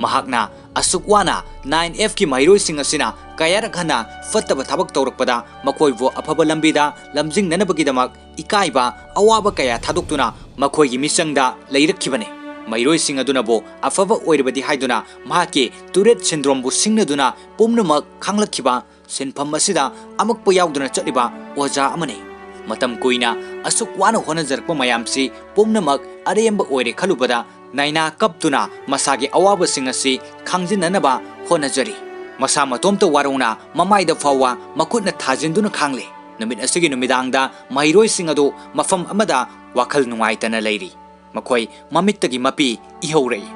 ꯃꯍꯥꯛꯅ ꯑꯁꯨꯛ ꯋꯥꯅ ꯅꯥꯏꯟ ꯑꯦꯐꯀꯤ ꯃꯍꯩꯔꯣꯏꯁꯤꯡ ꯑꯁꯤꯅ ꯀꯌꯥꯔꯛ ꯍꯟꯅ ꯐꯠꯇꯕ ꯊꯕꯛ ꯇꯧꯔꯛꯄꯗ ꯃꯈꯣꯏꯕꯨ ꯑꯐꯕ ꯂꯝꯕꯤꯗ ꯂꯝꯖꯤꯡꯅꯅꯕꯒꯤꯗꯃꯛ ꯏꯀꯥꯏꯕ, ꯑꯋꯥꯕ ꯀꯌꯥ ꯊꯥꯗꯣꯛꯇꯨꯅ ꯃꯈꯣꯏꯒꯤ ꯃꯤꯆꯪꯗ ꯂꯩꯔꯛꯈꯤꯕꯅꯤ꯫ ꯃꯍꯩꯔꯣꯏꯁꯤꯡ ꯑꯗꯨꯅꯕꯨ ꯑꯐꯕ ꯑꯣꯏꯔꯕꯗꯤ ꯍꯥꯏꯗꯨꯅ ꯃꯍꯥꯛꯀꯤ ꯇꯨꯔꯦꯠ ꯁꯤꯟꯗ꯭ꯔꯣꯝꯕꯨ ꯁꯤꯡꯅꯗꯨꯅ ꯄꯨꯝꯅꯃꯛ ꯈꯪꯂꯛꯈꯤꯕ ꯁꯤꯟꯐꯝ ꯑꯁꯤꯗ ꯑꯃꯛꯄ ꯌꯥꯎꯗꯅ ꯆꯠꯂꯤꯕ ꯑꯣꯖꯥ ꯑꯃꯅꯤ꯫ ꯃꯇꯝ ꯀꯨꯏꯅ ꯑꯁꯨꯛ ꯋꯥꯅ ꯍꯣꯠꯅꯖꯔꯛꯄ ꯃꯌꯥꯝꯁꯤ ꯄꯨꯝꯅꯃꯛ ꯑꯔꯦꯝꯕ ꯑꯣꯏꯔꯦ ꯈꯜꯂꯨꯕꯗ ꯅꯥꯏꯅꯥ ꯀꯞꯇꯨꯅ ꯃꯁꯥꯒꯤ ꯑꯋꯥꯕꯁꯤꯡ ꯑꯁꯤ ꯈꯪꯖꯤꯟꯅꯅꯕ ꯍꯣꯠꯅꯖꯔꯤ꯫ ꯃꯁꯥ ꯃꯇꯣꯝꯇ ꯋꯥꯔꯧꯅ ꯃꯃꯥꯏꯗ ꯐꯥꯎꯕ ꯃꯈꯨꯠꯅ ꯊꯥꯖꯤꯟꯗꯨꯅ ꯈꯥꯡꯂꯦ꯫ ꯅꯨꯃꯤꯠ ꯑꯁꯤꯒꯤ ꯅꯨꯃꯤꯗꯥꯡꯗ ꯃꯍꯩꯔꯣꯏꯁꯤꯡ ꯑꯗꯨ ꯃꯐꯝ ꯑꯃꯗ ꯋꯥꯈꯜ ꯅꯨꯡꯉꯥꯏꯇꯅ ꯂꯩꯔꯤ꯫ ꯃꯈꯣꯏ ꯃꯃꯤꯠꯇꯒꯤ ꯃꯄꯤ ꯏꯍꯧꯔꯛꯏ꯫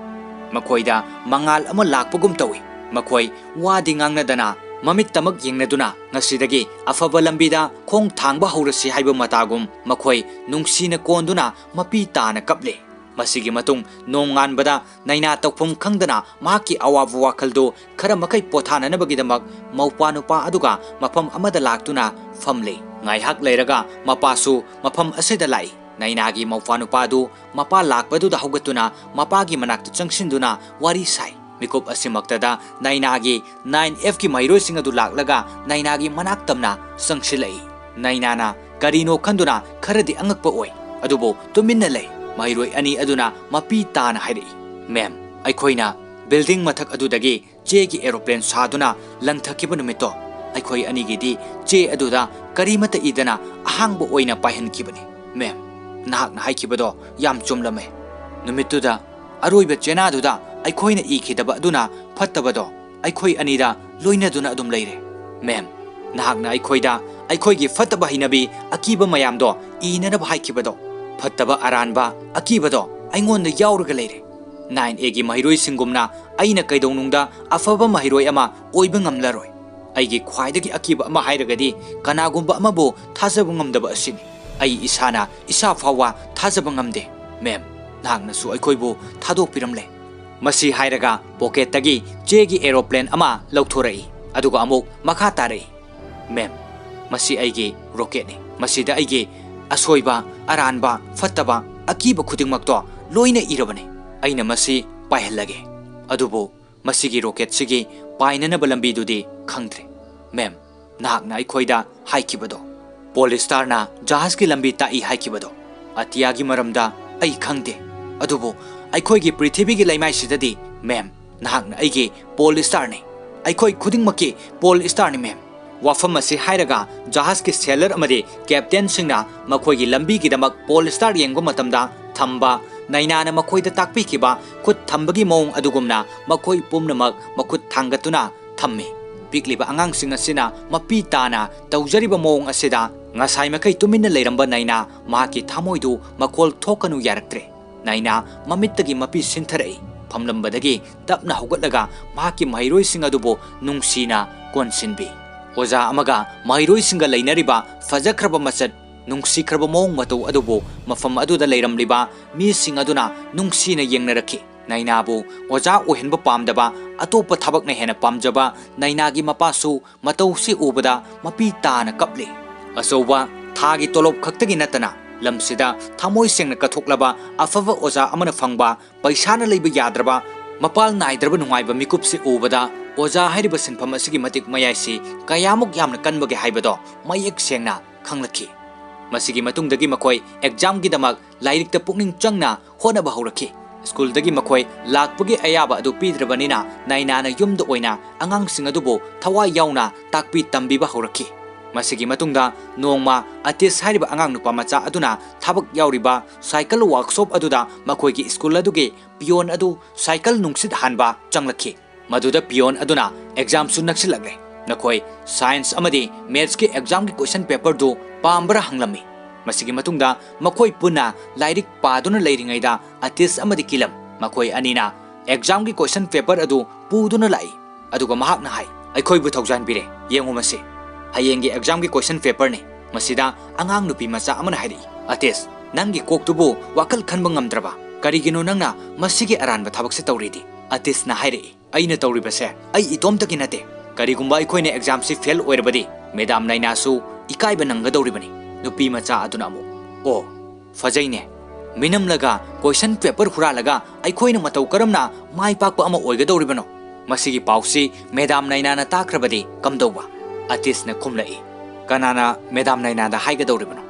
ꯃꯈꯣꯏꯗ ꯃꯉꯥꯜ ꯑꯃ ꯂꯥꯛꯄꯒꯨꯝ ꯇꯧꯏ꯫ ꯃꯈꯣꯏ ꯋꯥꯗꯤ ꯉꯥꯡꯅꯗꯅ ꯃꯃꯤꯠꯇꯃꯛ ꯌꯦꯡꯅꯗꯨꯅ ꯉꯁꯤꯗꯒꯤ ꯑꯐꯕ ꯂꯝꯕꯤꯗ ꯈꯣꯡ ꯊꯥꯡꯕ ꯍꯧꯔꯁꯤ ꯍꯥꯏꯕ ꯃꯇꯥꯒꯨꯝ ꯃꯈꯣꯏ ꯅꯨꯡꯁꯤꯅ ꯀꯣꯟꯗꯨꯅ ꯃꯄꯤ ꯇꯥꯅ ꯀꯞꯂꯦ꯫ ꯃꯁꯤꯒꯤ ꯃꯇꯨꯡ ꯅꯣꯡꯉꯥꯟꯕꯗ ꯅꯥꯏꯅꯥ ꯇꯧꯐꯝ ꯈꯪꯗꯅ ꯃꯍꯥꯛꯀꯤ ꯑꯋꯥꯕ ꯋꯥꯈꯜꯗꯨ ꯈꯔ ꯃꯈꯩ ꯄꯣꯊꯥꯅꯅꯕꯒꯤꯗꯃꯛ ꯃꯧꯄ꯭ꯋꯥ ꯅꯨꯄꯥ ꯑꯗꯨꯒ ꯃꯐꯝ ꯑꯃꯗ ꯂꯥꯛꯇꯨꯅ ꯐꯝꯂꯦ꯫ ꯉꯥꯏꯍꯥꯛ ꯂꯩꯔꯒ ꯃꯄꯥꯁꯨ ꯃꯐꯝ ꯑꯁꯤꯗ ꯂꯥꯛꯏ꯫ ꯅꯥꯏꯅꯥꯒꯤ ꯃꯧꯄ꯭ꯋꯥ ꯅꯨꯄꯥ ꯑꯗꯨ ꯃꯄꯥ ꯂꯥꯛꯄꯗꯨꯗ ꯍꯧꯒꯠꯇꯨꯅ ꯃꯄꯥꯒꯤ ꯃꯅꯥꯛꯇ ꯆꯪꯁꯤꯟꯗꯨꯅ ꯋꯥꯔꯤ ꯁꯥꯏ꯫ ꯃꯤꯀꯨꯞ ꯑꯁꯤꯃꯛꯇꯗ ꯅꯥꯏꯅꯥꯒꯤ ꯅꯥꯏꯟ ꯑꯦꯐꯀꯤ ꯃꯍꯩꯔꯣꯏꯁꯤꯡ ꯑꯗꯨ ꯂꯥꯛꯂꯒ ꯅꯥꯏꯅꯥꯒꯤ ꯃꯅꯥꯛ ꯇꯝꯅ ꯆꯪꯁꯤꯜꯂꯛꯏ꯫ ꯅꯥꯏꯅꯥꯅ ꯀꯔꯤꯅꯣ ꯈꯟꯗꯨꯅ ꯈꯔꯗꯤ ꯑꯉꯛꯄ ꯑꯣꯏ, ꯑꯗꯨꯕꯨ ꯇꯨꯃꯤꯟꯅ ꯂꯩ꯫ ꯃꯍꯩꯔꯣꯏ ꯑꯅꯤ ꯑꯗꯨꯅ ꯃꯄꯤ ꯇꯥꯅ ꯍꯥꯏꯔꯛꯏ, "ꯃꯦꯝ, ꯑꯩꯈꯣꯏꯅ ꯕꯤꯜꯗꯤꯡ ꯃꯊꯛ ꯑꯗꯨꯗꯒꯤ ꯆꯦꯒꯤ ꯑꯦꯔꯣꯄ꯭ꯂꯦꯟ ꯁꯥꯗꯨꯅ ꯂꯪꯊꯈꯤꯕ ꯅꯨꯃꯤꯠꯇꯣ, ꯑꯩꯈꯣꯏ ꯑꯅꯤꯒꯤꯗꯤ ꯆꯦ ꯑꯗꯨꯗ ꯀꯔꯤꯃꯠꯇ ꯏꯗꯅ ꯑꯍꯥꯡꯕ ꯑꯣꯏꯅ ꯄꯥꯏꯍꯟꯈꯤꯕꯅꯤ꯫ ꯃꯦꯝ, ꯅꯍꯥꯛꯅ ꯍꯥꯏꯈꯤꯕꯗꯣ ꯌꯥꯝ ꯆꯨꯝꯂꯝꯃꯦ꯫ ꯅꯨꯃꯤꯠꯇꯨꯗ ꯑꯔꯣꯏꯕ ꯆꯦꯅꯥꯗꯨꯗ ꯑꯩꯈꯣꯏꯅ ꯏꯈꯤꯗꯕ ꯑꯗꯨꯅ ꯐꯠꯇꯕꯗꯣ ꯑꯩꯈꯣꯏ ꯑꯅꯤꯗ ꯂꯣꯏꯅꯗꯨꯅ ꯑꯗꯨꯝ ꯂꯩꯔꯦ꯫ ꯃꯦꯝ, ꯅꯍꯥꯛꯅ ꯑꯩꯈꯣꯏꯗ ꯑꯩꯈꯣꯏꯒꯤ ꯐꯠꯇꯕ ꯍꯩꯅꯕꯤ ꯑꯀꯤꯕ ꯃꯌꯥꯝꯗꯣ ꯏꯅꯅꯕ ꯍꯥꯏꯈꯤꯕꯗꯣ, ꯐꯠꯇꯕ ꯑꯔꯥꯟꯕ ꯑꯀꯤꯕꯗꯣ ꯑꯩꯉꯣꯟꯗ ꯌꯥꯎꯔꯒ ꯂꯩꯔꯦ꯫ ꯅꯥꯏꯟ ꯑꯦꯒꯤ ꯃꯍꯩꯔꯣꯏꯁꯤꯡꯒꯨꯝꯅ ꯑꯩꯅ ꯀꯩꯗꯧꯅꯨꯡꯗ ꯑꯐꯕ ꯃꯍꯩꯔꯣꯏ ꯑꯃ ꯑꯣꯏꯕ ꯉꯝꯂꯔꯣꯏ꯫ ꯑꯩꯒꯤ ꯈ꯭ꯋꯥꯏꯗꯒꯤ ꯑꯀꯤꯕ ꯑꯃ ꯍꯥꯏꯔꯒꯗꯤ ꯀꯅꯥꯒꯨꯝꯕ ꯑꯃꯕꯨ ꯊꯥꯖꯕ ꯉꯝꯗꯕ ꯑꯁꯤꯅꯤ꯫ ꯑꯩ ꯏꯁꯥꯅ ꯏꯁꯥ ꯐꯥꯎꯕ ꯊꯥꯖꯕ ꯉꯝꯗꯦ꯫ ꯃꯦꯝ, ꯅꯍꯥꯛꯅꯁꯨ ꯑꯩꯈꯣꯏꯕꯨ ꯊꯥꯗꯣꯛꯄꯤꯔꯝꯂꯦ꯫" ꯃꯁꯤ ꯍꯥꯏꯔꯒ ꯄꯣꯀꯦꯠꯇꯒꯤ ꯆꯦꯒꯤ ꯑꯦꯔꯣꯄ꯭ꯂꯦꯟ ꯑꯃ ꯂꯧꯊꯣꯔꯛꯏ, ꯑꯗꯨꯒ ꯑꯃꯨꯛ ꯃꯈꯥ ꯇꯥꯔꯛꯏ, "ꯃꯦꯝ, ꯃꯁꯤ ꯑꯩꯒꯤ ꯔꯣꯀꯦꯠꯅꯤ꯫ ꯃꯁꯤꯗ ꯑꯩꯒꯤ ꯑꯁꯣꯏꯕ, ꯑꯔꯥꯟꯕ, ꯐꯠꯇꯕ, ꯑꯀꯤꯕ ꯈꯨꯗꯤꯡꯃꯛꯇꯣ ꯂꯣꯏꯅ ꯏꯔꯕꯅꯤ꯫ ꯑꯩꯅ ꯃꯁꯤ ꯄꯥꯏꯍꯜꯂꯒꯦ꯫ ꯑꯗꯨꯕꯨ ꯃꯁꯤꯒꯤ ꯔꯣꯀꯦꯠꯁꯤꯒꯤ ꯄꯥꯏꯅꯅꯕ ꯂꯝꯕꯤꯗꯨꯗꯤ ꯈꯪꯗ꯭ꯔꯦ꯫ ꯃꯦꯝ, ꯅꯍꯥꯛꯅ ꯑꯩꯈꯣꯏꯗ ꯍꯥꯏꯈꯤꯕꯗꯣ, ꯄꯣꯜ ꯁ꯭ꯇꯥꯔꯅ ꯖꯍꯥꯖꯀꯤ ꯂꯝꯕꯤ ꯇꯥꯛꯏ ꯍꯥꯏꯈꯤꯕꯗꯣ, ꯑꯇꯤꯌꯥꯒꯤ ꯃꯔꯝꯗ ꯑꯩ ꯈꯪꯗꯦ꯫ ꯑꯗꯨꯕꯨ ꯑꯩꯈꯣꯏꯒꯤ ꯄ꯭ꯔꯤꯊꯤꯕꯤꯒꯤ ꯂꯩꯃꯥꯏꯁꯤꯗꯗꯤ, ꯃꯦꯝ, ꯅꯍꯥꯛꯅ ꯑꯩꯒꯤ ꯄꯣꯜ ꯁ꯭ꯇꯥꯔꯅꯤ꯫ ꯑꯩꯈꯣꯏ ꯈꯨꯗꯤꯡꯃꯛꯀꯤ ꯄꯣꯜ ꯁ꯭ꯇꯥꯔꯅꯤ, ꯃꯦꯝ꯫ ꯋꯥꯐꯝ ꯑꯁꯤ ꯍꯥꯏꯔꯒ ꯖꯍꯥꯖꯀꯤ ꯁꯦꯂꯔ ꯑꯃꯗꯤ ꯀꯦꯞꯇꯦꯟꯁꯤꯡꯅ ꯃꯈꯣꯏꯒꯤ ꯂꯝꯕꯤꯒꯤꯗꯃꯛ ꯄꯣꯜ ꯁ꯭ꯇꯥꯔ ꯌꯦꯡꯕ ꯃꯇꯝꯗ ꯊꯝꯕ ꯅꯥꯏꯅꯥꯅ ꯃꯈꯣꯏꯗ ꯇꯥꯛꯄꯤꯈꯤꯕ ꯈꯨꯠ ꯊꯝꯕꯒꯤ ꯃꯑꯣꯡ ꯑꯗꯨꯒꯨꯝꯅ ꯃꯈꯣꯏ ꯄꯨꯝꯅꯃꯛ ꯃꯈꯨꯠ ꯊꯥꯡꯒꯠꯇꯨꯅ ꯊꯝꯃꯤ꯫ ꯄꯤꯛꯂꯤꯕ ꯑꯉꯥꯡꯁꯤꯡ ꯑꯁꯤꯅ ꯃꯄꯤ ꯇꯥꯅ ꯇꯧꯖꯔꯤꯕ ꯃꯑꯣꯡ ꯑꯁꯤꯗ ꯉꯁꯥꯏ ꯃꯈꯩ ꯇꯨꯃꯤꯟꯅ ꯂꯩꯔꯝꯕ ꯅꯥꯏꯅꯥ ꯃꯍꯥꯛꯀꯤ ꯊꯃꯣꯏꯗꯨ ꯃꯈꯣꯜ ꯊꯣꯛꯀꯅꯨ ꯌꯥꯔꯛꯇ꯭ꯔꯦ꯫ ꯅꯥꯏꯅꯥ ꯃꯃꯤꯠꯇꯒꯤ ꯃꯄꯤ ꯁꯤꯟꯊꯔꯛꯏ꯫ ꯐꯝꯂꯝꯕꯗꯒꯤ ꯇꯞꯅ ꯍꯧꯒꯠꯂꯒ ꯃꯍꯥꯛꯀꯤ ꯃꯍꯩꯔꯣꯏꯁꯤꯡ ꯑꯗꯨꯕꯨ ꯅꯨꯡꯁꯤꯅ ꯀꯣꯟꯁꯤꯟꯕꯤ꯫ ꯑꯣꯖꯥ ꯑꯃꯒ ꯃꯍꯩꯔꯣꯏꯁꯤꯡꯒ ꯂꯩꯅꯔꯤꯕ ꯐꯖꯈ꯭ꯔꯕ ꯃꯆꯠ, ꯅꯨꯡꯁꯤꯈ꯭ꯔꯕ ꯃꯑꯣꯡ ꯃꯇꯧ ꯑꯗꯨꯕꯨ ꯃꯐꯝ ꯑꯗꯨꯗ ꯂꯩꯔꯝꯂꯤꯕ ꯃꯤꯁꯤꯡ ꯑꯗꯨꯅ ꯅꯨꯡꯁꯤꯅ ꯌꯦꯡꯅꯔꯛꯈꯤ꯫ ꯅꯥꯏꯅꯥꯕꯨ ꯑꯣꯖꯥ ꯑꯣꯏꯍꯟꯕ ꯄꯥꯝꯗꯕ, ꯑꯇꯣꯞꯄ ꯊꯕꯛꯅ ꯍꯦꯟꯅ ꯄꯥꯝꯖꯕ ꯅꯥꯏꯅꯥꯒꯤ ꯃꯄꯥꯁꯨ ꯃꯇꯧꯁꯤ ꯎꯕꯗ ꯃꯄꯤ ꯇꯥꯅ ꯀꯞꯂꯤ꯫ ꯑꯆꯧꯕ ꯊꯥꯒꯤ ꯇꯣꯂꯣꯞ ꯈꯛꯇꯒꯤ ꯅꯠꯇꯅ ꯂꯝꯁꯤꯗ ꯊꯃꯣꯏ ꯁꯦꯡꯅ ꯀꯠꯊꯣꯛꯂꯕ ꯑꯐꯕ ꯑꯣꯖꯥ ꯑꯃꯅ ꯐꯪꯕ ꯄꯩꯁꯥꯅ ꯂꯩꯕ ꯌꯥꯗ꯭ꯔꯕ, ꯃꯄꯥꯜ ꯅꯥꯏꯗ꯭ꯔꯕ ꯅꯨꯡꯉꯥꯏꯕ ꯃꯤꯀꯨꯞꯁꯤ ꯎꯕꯗ ꯑꯣꯖꯥ ꯍꯥꯏꯔꯤꯕ ꯁꯤꯟꯐꯝ ꯑꯁꯤꯒꯤ ꯃꯇꯤꯛ ꯃꯌꯥꯏꯁꯤ ꯀꯌꯥꯃꯨꯛ ꯌꯥꯝꯅ ꯀꯟꯕꯒꯦ ꯍꯥꯏꯕꯗꯣ ꯃꯌꯦꯛ ꯁꯦꯡꯅ ꯈꯪꯂꯛꯈꯤ꯫ ꯃꯁꯤꯒꯤ ꯃꯇꯨꯡꯗꯒꯤ ꯃꯈꯣꯏ ꯑꯦꯛꯖꯥꯝꯒꯤꯗꯃꯛ ꯂꯥꯏꯔꯤꯛꯇ ꯄꯨꯛꯅꯤꯡ ꯆꯪꯅ ꯍꯣꯠꯅꯕ ꯍꯧꯔꯛꯈꯤ꯫ ꯁ꯭ꯀꯨꯜꯗꯒꯤ ꯃꯈꯣꯏ ꯂꯥꯛꯄꯒꯤ ꯑꯌꯥꯕ ꯑꯗꯨ ꯄꯤꯗ꯭ꯔꯕꯅꯤꯅ ꯅꯥꯏꯅꯥꯅ ꯌꯨꯝꯗ ꯑꯣꯏꯅ ꯑꯉꯥꯡꯁꯤꯡ ꯑꯗꯨꯕꯨ ꯊꯋꯥꯏ ꯌꯥꯎꯅ ꯇꯥꯛꯄꯤ ꯇꯝꯕꯤꯕ ꯍꯧꯔꯛꯈꯤ꯫ ꯃꯁꯤꯒꯤ ꯃꯇꯨꯡꯗ ꯅꯣꯡꯃ ꯑꯇꯤꯁ ꯍꯥꯏꯔꯤꯕ ꯑꯉꯥꯡ ꯅꯨꯄꯥ ꯃꯆꯥ ꯑꯗꯨꯅ ꯊꯕꯛ ꯌꯥꯎꯔꯤꯕ ꯁꯥꯏꯀꯜ ꯋꯥꯔꯛꯁꯣꯞ ꯑꯗꯨꯗ ꯃꯈꯣꯏꯒꯤ ꯁ꯭ꯀꯨꯜ ꯑꯗꯨꯒꯤ ꯄꯤꯌꯣꯟ ꯑꯗꯨ ꯁꯥꯏꯀꯜ ꯅꯨꯡꯁꯤꯠ ꯍꯥꯟꯕ ꯆꯪꯂꯛꯈꯤ꯫ ꯃꯗꯨꯗ ꯄꯤꯌꯣꯟ ꯑꯗꯨꯅ ꯑꯦꯛꯖꯥꯝꯁꯨ ꯅꯛꯁꯤꯜꯂꯛꯂꯦ, ꯅꯈꯣꯏ ꯁꯥꯏꯟꯁ ꯑꯃꯗꯤ ꯃꯦꯊꯁꯀꯤ ꯑꯦꯛꯖꯥꯝꯒꯤ ꯀꯣꯏꯁꯟ ꯄꯦꯄꯔꯗꯨ ꯄꯥꯝꯕ꯭ꯔꯥ ꯍꯪꯂꯝꯃꯤ꯫ ꯃꯁꯤꯒꯤ ꯃꯇꯨꯡꯗ ꯃꯈꯣꯏ ꯄꯨꯟꯅ ꯂꯥꯏꯔꯤꯛ ꯄꯥꯗꯨꯅ ꯂꯩꯔꯤꯉꯩꯗ ꯑꯇꯤꯁ ꯑꯃꯗꯤ ꯀꯤꯂꯝ ꯃꯈꯣꯏ ꯑꯅꯤꯅ ꯑꯦꯛꯖꯥꯝꯒꯤ ꯀꯣꯏꯁꯟ ꯄꯦꯄꯔ ꯑꯗꯨ ꯄꯨꯗꯨꯅ ꯂꯥꯛꯏ꯫ ꯑꯗꯨꯒ ꯃꯍꯥꯛꯅ ꯍꯥꯏ, "ꯑꯩꯈꯣꯏꯕꯨ ꯊꯧꯖꯥꯟꯕꯤꯔꯦ, ꯌꯦꯡꯉꯨ ꯃꯁꯤ꯫ ꯍꯌꯦꯡꯒꯤ ꯑꯦꯛꯖꯥꯝꯒꯤ ꯀꯣꯏꯁꯟ ꯄꯦꯄꯔꯅꯤ꯫ ꯃꯁꯤꯗ ꯑꯉꯥꯡ ꯅꯨꯄꯤ ꯃꯆꯥ ꯑꯃꯅ ꯍꯥꯏꯔꯛꯏ, 'ꯑꯇꯤꯁ, ꯅꯪꯒꯤ ꯀꯣꯛꯇꯨꯕꯨ ꯋꯥꯈꯜ ꯈꯟꯕ ꯉꯝꯗ꯭ꯔꯕ? ꯀꯔꯤꯒꯤꯅꯣ ꯅꯪꯅ ꯃꯁꯤꯒꯤ ꯑꯔꯥꯟꯕ ꯊꯕꯛꯁꯦ ꯇꯧꯔꯤꯗꯤ?'" ꯑꯇꯤꯁꯅ ꯍꯥꯏꯔꯛꯏ, "ꯑꯩꯅ ꯇꯧꯔꯤꯕꯁꯦ ꯑꯩ ꯏꯇꯣꯝꯇꯒꯤ ꯅꯠꯇꯦ꯫ ꯀꯔꯤꯒꯨꯝꯕ ꯑꯩꯈꯣꯏꯅ ꯑꯦꯛꯖꯥꯝꯁꯤ ꯐꯦꯜ ꯑꯣꯏꯔꯕꯗꯤ ꯃꯦꯗꯥꯝ ꯅꯥꯏꯅꯥꯁꯨ ꯏꯀꯥꯏꯕ ꯅꯪꯒꯗꯧꯔꯤꯕꯅꯤ"꯫ ꯅꯨꯄꯤ ꯃꯆꯥ ꯑꯗꯨꯅ ꯑꯃꯨꯛ, "ꯑꯣ, ꯐꯖꯩꯅꯦ꯫ ꯃꯤꯅꯝꯂꯒ ꯀꯣꯏꯁꯟ ꯄꯦꯄꯔ ꯍꯨꯔꯥꯜꯂꯒ ꯑꯩꯈꯣꯏꯅ ꯃꯇꯧ ꯀꯔꯝꯅ ꯃꯥꯏ ꯄꯥꯛꯄ ꯑꯃ ꯑꯣꯏꯒꯗꯧꯔꯤꯕꯅꯣ? ꯃꯁꯤꯒꯤ ꯄꯥꯎꯁꯤ ꯃꯦꯗꯥꯝ ꯅꯥꯏꯅꯥꯅ ꯇꯥꯈ꯭ꯔꯕꯗꯤ ꯀꯝꯗꯧꯕ?" ꯑꯇꯤꯁꯅ ꯈꯨꯝꯂꯛꯏ, "ꯀꯅꯥꯅ ꯃꯦꯗꯥꯝ ꯅꯥꯏꯅꯥꯗ ꯍꯥꯏꯒꯗꯧꯔꯤꯕꯅꯣ?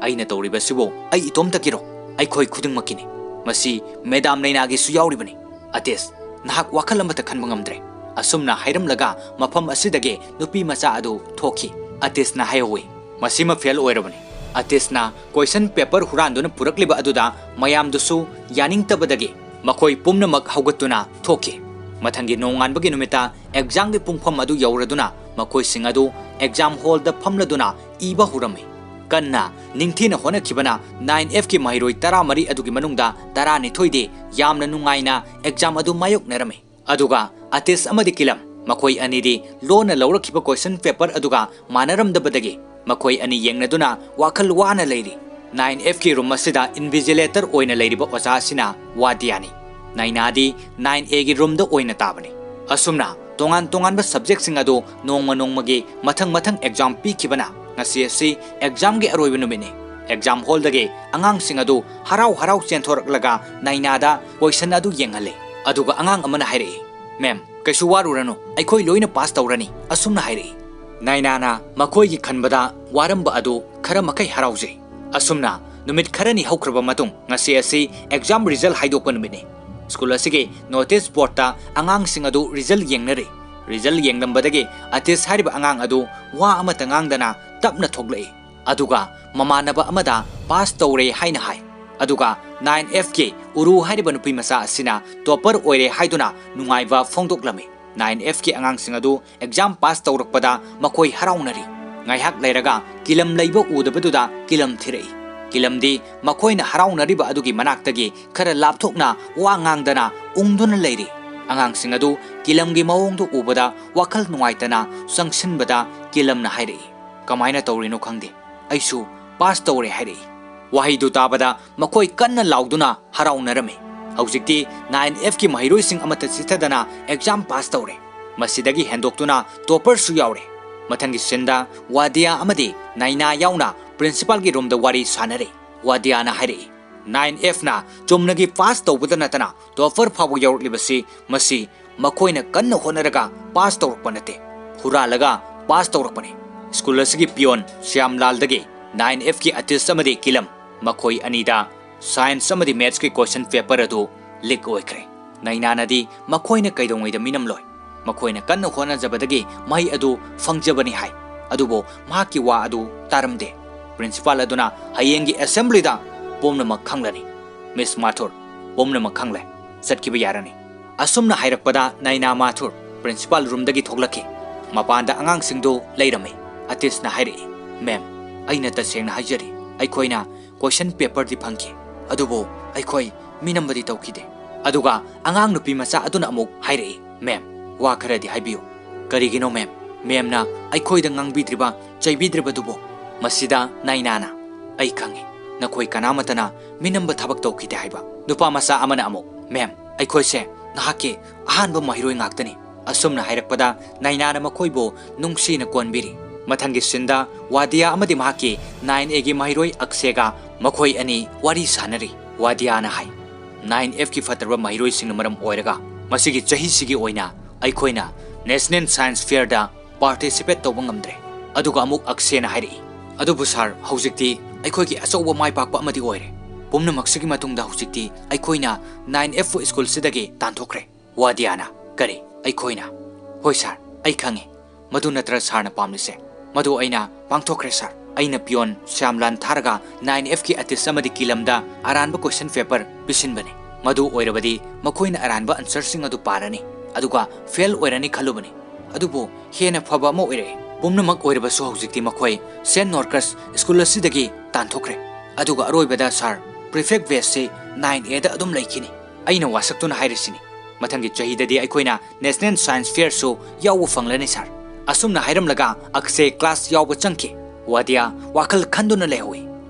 ꯑꯩꯅ ꯇꯧꯔꯤꯕꯁꯤꯕꯨ ꯑꯩ ꯏꯇꯣꯝꯇꯒꯤꯔꯣ? ꯑꯩꯈꯣꯏ ꯈꯨꯗꯤꯡꯃꯛꯀꯤꯅꯤ꯫ ꯃꯁꯤ ꯃꯦꯗꯥꯝ ꯅꯥꯏꯅꯥꯒꯤꯁꯨ ꯌꯥꯎꯔꯤꯕꯅꯤ꯫ ꯑꯇꯤꯁ, ꯅꯍꯥꯛ ꯋꯥꯈꯜ ꯑꯃꯠꯇ ꯈꯟꯕ ꯉꯝꯗ꯭ꯔꯦ꯫ ꯑꯁꯨꯝꯅ ꯍꯥꯏꯔꯝꯂꯒ ꯃꯐꯝ ꯑꯁꯤꯗꯒꯤ ꯅꯨꯄꯤ ꯃꯆꯥ ꯑꯗꯨ ꯊꯣꯛꯈꯤ꯫ ꯑꯇꯤꯁꯅ ꯍꯥꯏꯍꯧꯏ, "ꯃꯁꯤꯃ ꯐꯦꯜ ꯑꯣꯏꯔꯕꯅꯤ꯫" ꯑꯇꯤꯁꯅ ꯀꯣꯏꯁꯟ ꯄꯦꯄꯔ ꯍꯨꯔꯥꯟꯗꯨꯅ ꯄꯨꯔꯛꯂꯤꯕ ꯑꯗꯨꯗ ꯃꯌꯥꯝꯗꯨꯁꯨ ꯌꯥꯅꯤꯡꯗꯕꯗꯒꯤ ꯃꯈꯣꯏ ꯄꯨꯝꯅꯃꯛ ꯍꯧꯒꯠꯇꯨꯅ ꯊꯣꯛꯈꯤ꯫ ꯃꯊꯪꯒꯤ ꯅꯣꯡꯉꯥꯟꯕꯒꯤ ꯅꯨꯃꯤꯠꯇ ꯑꯦꯛꯖꯥꯝꯒꯤ ꯄꯨꯡꯐꯝ ꯑꯗꯨ ꯌꯧꯔꯗꯨꯅ ꯃꯈꯣꯏꯁꯤꯡ ꯑꯗꯨ ꯑꯦꯛꯖꯥꯝ ꯍꯣꯜꯗ ꯐꯝꯂꯗꯨꯅ ꯏꯕ ꯍꯧꯔꯝꯃꯤ꯫ ꯀꯟꯅ ꯅꯤꯡꯊꯤꯅ ꯍꯣꯠꯅꯈꯤꯕꯅ ꯅꯥꯏꯟ ꯑꯦꯐꯀꯤ ꯃꯍꯩꯔꯣꯏ ꯇꯔꯥꯃꯔꯤ ꯑꯗꯨꯒꯤ ꯃꯅꯨꯡꯗ ꯇꯔꯥꯅꯤꯊꯣꯏꯗꯤ ꯌꯥꯝꯅ ꯅꯨꯡꯉꯥꯏꯅ ꯑꯦꯛꯖꯥꯝ ꯑꯗꯨ ꯃꯥꯌꯣꯛꯅꯔꯝꯃꯤ꯫ ꯑꯗꯨꯒ ꯑꯇꯤꯁ ꯑꯃꯗꯤ ꯀꯤꯂꯝ, ꯃꯈꯣꯏ ꯑꯅꯤꯗꯤ ꯂꯣꯟꯅ ꯂꯧꯔꯛꯈꯤꯕ ꯀꯣꯏꯁꯟ ꯄꯦꯄꯔ ꯑꯗꯨꯒ ꯃꯥꯟꯅꯔꯝꯗꯕꯗꯒꯤ ꯃꯈꯣꯏ ꯑꯅꯤ ꯌꯦꯡꯅꯗꯨꯅ ꯋꯥꯈꯜ ꯋꯥꯅ ꯂꯩꯔꯤ꯫ ꯅꯥꯏꯟ ꯑꯦꯐꯀꯤ ꯔꯨꯝ ꯑꯁꯤꯗ ꯏꯟꯚꯤꯖꯤꯂꯦꯇꯔ ꯑꯣꯏꯅ ꯂꯩꯔꯤꯕ ꯑꯣꯖꯥ ꯑꯁꯤꯅ ꯋꯥꯗꯤꯌꯥꯅꯤ꯫ ꯅꯥꯏꯅꯥꯗꯤ ꯅꯥꯏꯟ ꯑꯦꯒꯤ ꯔꯨꯝꯗ ꯑꯣꯏꯅ ꯇꯥꯕꯅꯤ꯫ ꯑꯁꯨꯝꯅ ꯇꯣꯉꯥꯟ ꯇꯣꯉꯥꯟꯕ ꯁꯕꯖꯦꯛꯁꯤꯡ ꯑꯗꯨ ꯅꯣꯡꯃ ꯅꯣꯡꯃꯒꯤ ꯃꯊꯪ ꯃꯊꯪ ꯑꯦꯛꯖꯥꯝ ꯄꯤꯈꯤꯕꯅ ꯉꯁꯤ ꯑꯁꯤ ꯑꯦꯛꯖꯥꯝꯒꯤ ꯑꯔꯣꯏꯕ ꯅꯨꯃꯤꯠꯅꯤ꯫ ꯑꯦꯛꯖꯥꯝ ꯍꯣꯜꯗꯒꯤ ꯑꯉꯥꯡꯁꯤꯡ ꯑꯗꯨ ꯍꯔꯥꯎ ꯍꯔꯥꯎ ꯆꯦꯟꯊꯣꯔꯛꯂꯒ ꯅꯥꯏꯅꯥꯗ ꯀꯣꯏꯁꯟ ꯑꯗꯨ ꯌꯦꯡꯍꯜꯂꯤ꯫ ꯑꯗꯨꯒ ꯑꯉꯥꯡ ꯑꯃꯅ ꯍꯥꯏꯔꯛꯏ, "ꯃꯦꯝ, ꯀꯩꯁꯨ ꯋꯥꯔꯨꯔꯅꯨ, ꯑꯩꯈꯣꯏ ꯂꯣꯏꯅ ꯄꯥꯁ ꯇꯧꯔꯅꯤ," ꯑꯁꯨꯝꯅ ꯍꯥꯏꯔꯛꯏ꯫ ꯅꯥꯏꯅꯥꯅ ꯃꯈꯣꯏꯒꯤ ꯈꯟꯕꯗ ꯋꯥꯔꯝꯕ ꯑꯗꯨ ꯈꯔ ꯃꯈꯩ ꯍꯔꯥꯎꯖꯩ꯫ ꯑꯁꯨꯝꯅ ꯅꯨꯃꯤꯠ ꯈꯔꯅꯤ ꯍꯧꯈ꯭ꯔꯕ ꯃꯇꯨꯡ ꯉꯁꯤ ꯑꯁꯤ ꯑꯦꯛꯖꯥꯝ ꯔꯤꯖꯜ ꯍꯥꯏꯗꯣꯛꯄ ꯅꯨꯃꯤꯠꯅꯤ꯫ ꯁ꯭ꯀꯨꯜ ꯑꯁꯤꯒꯤ ꯅꯣꯇꯤꯁ ꯕꯣꯔꯗꯇ ꯑꯉꯥꯡꯁꯤꯡ ꯑꯗꯨ ꯔꯤꯖꯜ ꯌꯦꯡꯅꯔꯤ꯫ ꯔꯤꯖꯜ ꯌꯦꯡꯂꯝꯕꯗꯒꯤ ꯑꯇꯤꯁ ꯍꯥꯏꯔꯤꯕ ꯑꯉꯥꯡ ꯑꯗꯨ ꯋꯥ ꯑꯃꯠꯇ ꯉꯥꯡꯗꯅ ꯇꯞꯅ ꯊꯣꯛꯂꯛꯏ꯫ ꯑꯗꯨꯒ ꯃꯃꯥꯟꯅꯕ ꯑꯃꯗ ꯄꯥꯁ ꯇꯧꯔꯦ ꯍꯥꯏꯅ ꯍꯥꯏ꯫ ꯑꯗꯨꯒ ꯅꯥꯏꯟ ꯑꯦꯐꯀꯤ ꯎꯔꯨ ꯍꯥꯏꯔꯤꯕ ꯅꯨꯄꯤ ꯃꯆꯥ ꯑꯁꯤꯅ ꯇꯣꯄꯔ ꯑꯣꯏꯔꯦ ꯍꯥꯏꯗꯨꯅ ꯅꯨꯡꯉꯥꯏꯕ ꯐꯣꯡꯗꯣꯛꯂꯝꯃꯤ꯫ ꯅꯥꯏꯟ ꯑꯦꯐꯀꯤ ꯑꯉꯥꯡꯁꯤꯡ ꯑꯗꯨ ꯑꯦꯛꯖꯥꯝ ꯄꯥꯁ ꯇꯧꯔꯛꯄꯗ ꯃꯈꯣꯏ ꯍꯔꯥꯎꯅꯔꯤ꯫ ꯉꯥꯏꯍꯥꯛ ꯂꯩꯔꯒ ꯀꯤꯂꯝ ꯂꯩꯕ ꯎꯗꯕꯗꯨꯗ ꯀꯤꯂꯝ ꯊꯤꯔꯛꯏ꯫ ꯀꯤꯂꯝꯗꯤ ꯃꯈꯣꯏꯅ ꯍꯔꯥꯎꯅꯔꯤꯕ ꯑꯗꯨꯒꯤ ꯃꯅꯥꯛꯇꯒꯤ ꯈꯔ ꯂꯥꯞꯊꯣꯛꯅ ꯋꯥ ꯉꯥꯡꯗꯅ ꯎꯪꯗꯨꯅ ꯂꯩꯔꯤ꯫ ꯑꯉꯥꯡꯁꯤꯡ ꯑꯗꯨ ꯀꯤꯂꯝꯒꯤ ꯃꯑꯣꯡꯗꯨ ꯎꯕꯗ ꯋꯥꯈꯜ ꯅꯨꯡꯉꯥꯏꯇꯅ ꯆꯪꯁꯤꯟꯕꯗ ꯀꯤꯂꯝꯅ ꯍꯥꯏꯔꯛꯏ, "ꯀꯃꯥꯏꯅ ꯇꯧꯔꯤꯅꯣ ꯈꯪꯗꯦ, ꯑꯩꯁꯨ ꯄꯥꯁ ꯇꯧꯔꯦ," ꯍꯥꯏꯔꯛꯏ꯫ ꯋꯥꯍꯩꯗꯨ ꯇꯥꯕꯗ ꯃꯈꯣꯏ ꯀꯟꯅ ꯂꯥꯎꯗꯨꯅ ꯍꯔꯥꯎꯅꯔꯝꯃꯤ꯫ ꯍꯧꯖꯤꯛꯇꯤ ꯅꯥꯏꯟ ꯑꯦꯐꯀꯤ ꯃꯍꯩꯔꯣꯏꯁꯤꯡ ꯑꯃꯠꯇ ꯆꯤꯠꯊꯗꯅ ꯑꯦꯛꯖꯥꯝ ꯄꯥꯁ ꯇꯧꯔꯦ꯫ ꯃꯁꯤꯗꯒꯤ ꯍꯦꯟꯗꯣꯛꯇꯨꯅ ꯇꯣꯄꯔꯁꯨ ꯌꯥꯎꯔꯦ꯫ ꯃꯊꯪꯒꯤ ꯁꯤꯟꯗ ꯋꯥꯗꯤꯌꯥ ꯑꯃꯗꯤ ꯅꯥꯏꯅꯥ ꯌꯥꯎꯅ ꯄ꯭ꯔꯤꯟꯁꯤꯄꯥꯜꯒꯤ ꯔꯨꯝꯗ ꯋꯥꯔꯤ ꯁꯥꯟꯅꯔꯤ꯫ ꯋꯥꯗꯤꯌꯥꯅ ꯍꯥꯏꯔꯛꯏ, "ꯅꯥꯏꯟ ꯑꯦꯐꯅ ꯆꯨꯝꯅꯒꯤ ꯄꯥꯁ ꯇꯧꯕꯗ ꯅꯠꯇꯅ ꯇꯣꯄꯔ ꯐꯥꯎꯕ ꯌꯧꯔꯛꯂꯤꯕꯁꯤ ꯃꯁꯤ ꯃꯈꯣꯏꯅ ꯀꯟꯅ ꯍꯣꯠꯅꯔꯒ ꯄꯥꯁ ꯇꯧꯔꯛꯄ ꯅꯠꯇꯦ, ꯍꯨꯔꯥꯜꯂꯒ ꯄꯥꯁ ꯇꯧꯔꯛꯄꯅꯤ꯫" ꯁ꯭ꯀꯨꯜ ꯑꯁꯤꯒꯤ ꯄꯤꯌꯣꯟ ꯁ꯭ꯌꯥꯝꯂꯥꯜꯗꯒꯤ ꯅꯥꯏꯟ ꯑꯦꯐꯀꯤ ꯑꯇꯤꯁ ꯑꯃꯗꯤ ꯀꯤꯂꯝ, ꯃꯈꯣꯏ ꯑꯅꯤꯗ ꯁꯥꯏꯟꯁ ꯑꯃꯗꯤ ꯃꯦꯠꯁꯀꯤ ꯀꯣꯏꯁꯟ ꯄꯦꯄꯔ ꯑꯗꯨ ꯂꯤꯛ ꯑꯣꯏꯈ꯭ꯔꯦ꯫ ꯅꯩꯅꯥꯅꯗꯤ ꯃꯈꯣꯏꯅ ꯀꯩꯗꯧꯉꯩꯗ ꯃꯤꯅꯝꯂꯣꯏ꯫ ꯃꯈꯣꯏꯅ ꯀꯟꯅ ꯍꯣꯠꯅꯖꯕꯗꯒꯤ ꯃꯍꯩ ꯑꯗꯨ ꯐꯪꯖꯕꯅꯤ ꯍꯥꯏ꯫ ꯑꯗꯨꯕꯨ ꯃꯍꯥꯛꯀꯤ ꯋꯥ ꯑꯗꯨ ꯇꯥꯔꯝꯗꯦ꯫ ꯄ꯭ꯔꯤꯟꯁꯤꯄꯥꯜ ꯑꯗꯨꯅ ꯍꯌꯦꯡꯒꯤ ꯑꯦꯁꯦꯝꯕ꯭ꯂꯤꯗ ꯄꯨꯝꯅꯃꯛ ꯈꯪꯂꯅꯤ꯫ ꯃꯤꯁ ꯃꯥꯊꯨꯔ, ꯄꯨꯝꯅꯃꯛ ꯈꯪꯂꯦ꯫ ꯆꯠꯈꯤꯕ ꯌꯥꯔꯅꯤ꯫ ꯑꯁꯨꯝꯅ ꯍꯥꯏꯔꯛꯄꯗ ꯅꯥꯏꯅꯥ ꯃꯥꯊꯨꯔ ꯄ꯭ꯔꯤꯟꯁꯤꯄꯥꯜ ꯔꯨꯝꯗꯒꯤ ꯊꯣꯛꯂꯛꯈꯤ꯫ ꯃꯄꯥꯟꯗ ꯑꯉꯥꯡꯁꯤꯡꯗꯨ ꯂꯩꯔꯝꯃꯤ꯫ ꯑꯇꯤꯁꯅ ꯍꯥꯏꯔꯛꯏ, "ꯃꯦꯝ, ꯑꯩꯅ ꯇꯁꯦꯡꯅ ꯍꯥꯏꯖꯔꯤ, ꯑꯩꯈꯣꯏꯅ ꯀꯣꯏꯁꯟ ꯄꯦꯄꯔꯗꯤ ꯐꯪꯈꯤ, ꯑꯗꯨꯕꯨ ꯑꯩꯈꯣꯏ ꯃꯤꯅꯝꯕꯗꯤ ꯇꯧꯈꯤꯗꯦ꯫" ꯑꯗꯨꯒ ꯑꯉꯥꯡ ꯅꯨꯄꯤ ꯃꯆꯥ ꯑꯗꯨꯅ ꯑꯃꯨꯛ ꯍꯥꯏꯔꯛꯏ, "ꯃꯦꯝ, ꯋꯥ ꯈꯔꯗꯤ ꯍꯥꯏꯕꯤꯌꯨ꯫" "ꯀꯔꯤꯒꯤꯅꯣ ꯃꯦꯝ? ꯃꯦꯝꯅ ꯑꯩꯈꯣꯏꯗ ꯉꯥꯡꯕꯤꯗ꯭ꯔꯤꯕ, ꯆꯩꯕꯤꯗ꯭ꯔꯤꯕꯗꯨꯕꯨ?" ꯃꯁꯤꯗ ꯅꯥꯏꯅꯥꯅ, "ꯑꯩ ꯈꯪꯉꯤ, ꯅꯈꯣꯏ ꯀꯅꯥꯃꯠꯇꯅ ꯃꯤꯅꯝꯕ ꯊꯕꯛ ꯇꯧꯈꯤꯗꯦ ꯍꯥꯏꯕ꯫" ꯅꯨꯄꯥ ꯃꯆꯥ ꯑꯃꯅ ꯑꯃꯨꯛ, "ꯃꯦꯝ, ꯑꯩꯈꯣꯏꯁꯦ ꯅꯍꯥꯛꯀꯤ ꯑꯍꯥꯟꯕ ꯃꯍꯩꯔꯣꯏ ꯉꯥꯛꯇꯅꯤ꯫" ꯑꯁꯨꯝꯅ ꯍꯥꯏꯔꯛꯄꯗ ꯅꯥꯏꯅꯥꯅ ꯃꯈꯣꯏꯕꯨ ꯅꯨꯡꯁꯤꯅ ꯀꯣꯟꯕꯤꯔꯤ꯫ ꯃꯊꯪꯒꯤ ꯁꯤꯟꯗ ꯋꯥꯗꯤꯌꯥ ꯑꯃꯗꯤ ꯃꯍꯥꯛꯀꯤ ꯅꯥꯏꯟ ꯑꯦꯒꯤ ꯃꯍꯩꯔꯣꯏ ꯑꯛꯁꯦꯒ ꯃꯈꯣꯏ ꯑꯅꯤ ꯋꯥꯔꯤ ꯁꯥꯟꯅꯔꯤ꯫ ꯋꯥꯗꯤꯌꯥꯅ ꯍꯥꯏ, "ꯅꯥꯏꯟ ꯑꯦꯐꯀꯤ ꯐꯠꯇ꯭ꯔꯕ ꯃꯍꯩꯔꯣꯏꯁꯤꯡꯅ ꯃꯔꯝ ꯑꯣꯏꯔꯒ ꯃꯁꯤꯒꯤ ꯆꯍꯤꯁꯤꯒꯤ ꯑꯣꯏꯅ ꯑꯩꯈꯣꯏꯅ ꯅꯦꯁꯅꯦꯜ ꯁꯥꯏꯟꯁ ꯐꯤꯌꯔꯗ ꯄꯥꯔꯇꯤꯁꯤꯄꯦꯠ ꯇꯧꯕ ꯉꯝꯗ꯭ꯔꯦ꯫" ꯑꯗꯨꯒ ꯑꯃꯨꯛ ꯑꯛꯁꯦꯅ ꯍꯥꯏꯔꯛꯏ, "ꯑꯗꯨꯕꯨ ꯁꯥꯔ, ꯍꯧꯖꯤꯛꯇꯤ ꯑꯩꯈꯣꯏꯒꯤ ꯑꯆꯧꯕ ꯃꯥꯏ ꯄꯥꯛꯄ ꯑꯃꯗꯤ ꯑꯣꯏꯔꯦ꯫ ꯄꯨꯝꯅꯃꯛꯁꯤꯒꯤ ꯃꯇꯨꯡꯗ ꯍꯧꯖꯤꯛꯇꯤ ꯑꯩꯈꯣꯏꯅ ꯅꯥꯏꯟ ꯑꯦꯐ ꯁ꯭ꯀꯨꯜꯁꯤꯗꯒꯤ ꯇꯥꯟꯊꯣꯛꯈ꯭ꯔꯦ꯫" ꯋꯥꯗꯤꯌꯥꯅ, "ꯀꯔꯤ? ꯑꯩꯈꯣꯏꯅ?" "ꯍꯣꯏ ꯁꯥꯔ, ꯑꯩ ꯈꯪꯉꯤ꯫ ꯃꯗꯨ ꯅꯠꯇ꯭ꯔ ꯁꯥꯔꯅ ꯄꯥꯝꯂꯤꯁꯦ? ꯃꯗꯨ ꯑꯩꯅ ꯄꯥꯡꯊꯣꯛꯈ꯭ꯔꯦ ꯁꯥꯔ꯫ ꯑꯩꯅ ꯄꯤꯌꯣꯟ ꯁ꯭ꯌꯥꯝꯂꯥꯟ ꯊꯥꯔꯒ ꯅꯥꯏꯟ ꯑꯦꯐꯀꯤ ꯑꯇꯤꯁ ꯑꯃꯗꯤ ꯀꯤꯂꯝꯗ ꯑꯔꯥꯟꯕ ꯀꯣꯏꯁꯟ ꯄꯦꯄꯔ ꯄꯤꯁꯤꯟꯕꯅꯤ꯫ ꯃꯗꯨ ꯑꯣꯏꯔꯕꯗꯤ ꯃꯈꯣꯏꯅ ꯑꯔꯥꯟꯕ ꯑꯟꯁꯔꯁꯤꯡ ꯑꯗꯨ ꯄꯥꯔꯅꯤ, ꯑꯗꯨꯒ ꯐꯦꯜ ꯑꯣꯏꯔꯅꯤ ꯈꯜꯂꯨꯕꯅꯤ꯫ ꯑꯗꯨꯕꯨ ꯍꯦꯟꯅ ꯐꯕ ꯑꯃ ꯑꯣꯏꯔꯛꯑꯦ꯫ ꯄꯨꯝꯅꯃꯛ ꯑꯣꯏꯔꯕꯁꯨ ꯍꯧꯖꯤꯛꯇꯤ ꯃꯈꯣꯏ ꯁꯦꯟ ꯅꯣꯔꯀꯁ ꯁ꯭ꯀꯨꯜ ꯑꯁꯤꯗꯒꯤ ꯇꯥꯟꯊꯣꯛꯈ꯭ꯔꯦ꯫ ꯑꯗꯨꯒ ꯑꯔꯣꯏꯕꯗ ꯁꯥꯔ, ꯄ꯭ꯔꯤꯐꯦꯛ ꯕꯦꯁꯁꯤ ꯅꯥꯏꯟ ꯑꯦꯗ ꯑꯗꯨꯝ ꯂꯩꯈꯤꯅꯤ꯫ ꯑꯩꯅ ꯋꯥꯁꯛꯇꯨꯅ ꯍꯥꯏꯔꯤꯁꯤꯅꯤ꯫ ꯃꯊꯪꯒꯤ ꯆꯍꯤꯗꯗꯤ ꯑꯩꯈꯣꯏꯅ ꯅꯦꯁꯅꯦꯜ ꯁꯥꯏꯟꯁ ꯐꯤꯌꯔꯁꯨ ꯌꯥꯎꯕ ꯐꯪꯂꯅꯤ ꯁꯥꯔ꯫" ꯑꯁꯨꯝꯅ ꯍꯥꯏꯔꯝꯂꯒ ꯑꯛꯁꯦ ꯀ꯭ꯂꯥꯁ ꯌꯥꯎꯕ ꯆꯪꯈꯤ꯫ ꯋꯥꯗꯤꯌꯥ ꯋꯥꯈꯜ ꯈꯟꯗꯨꯅ ꯂꯩꯍꯧꯏ꯫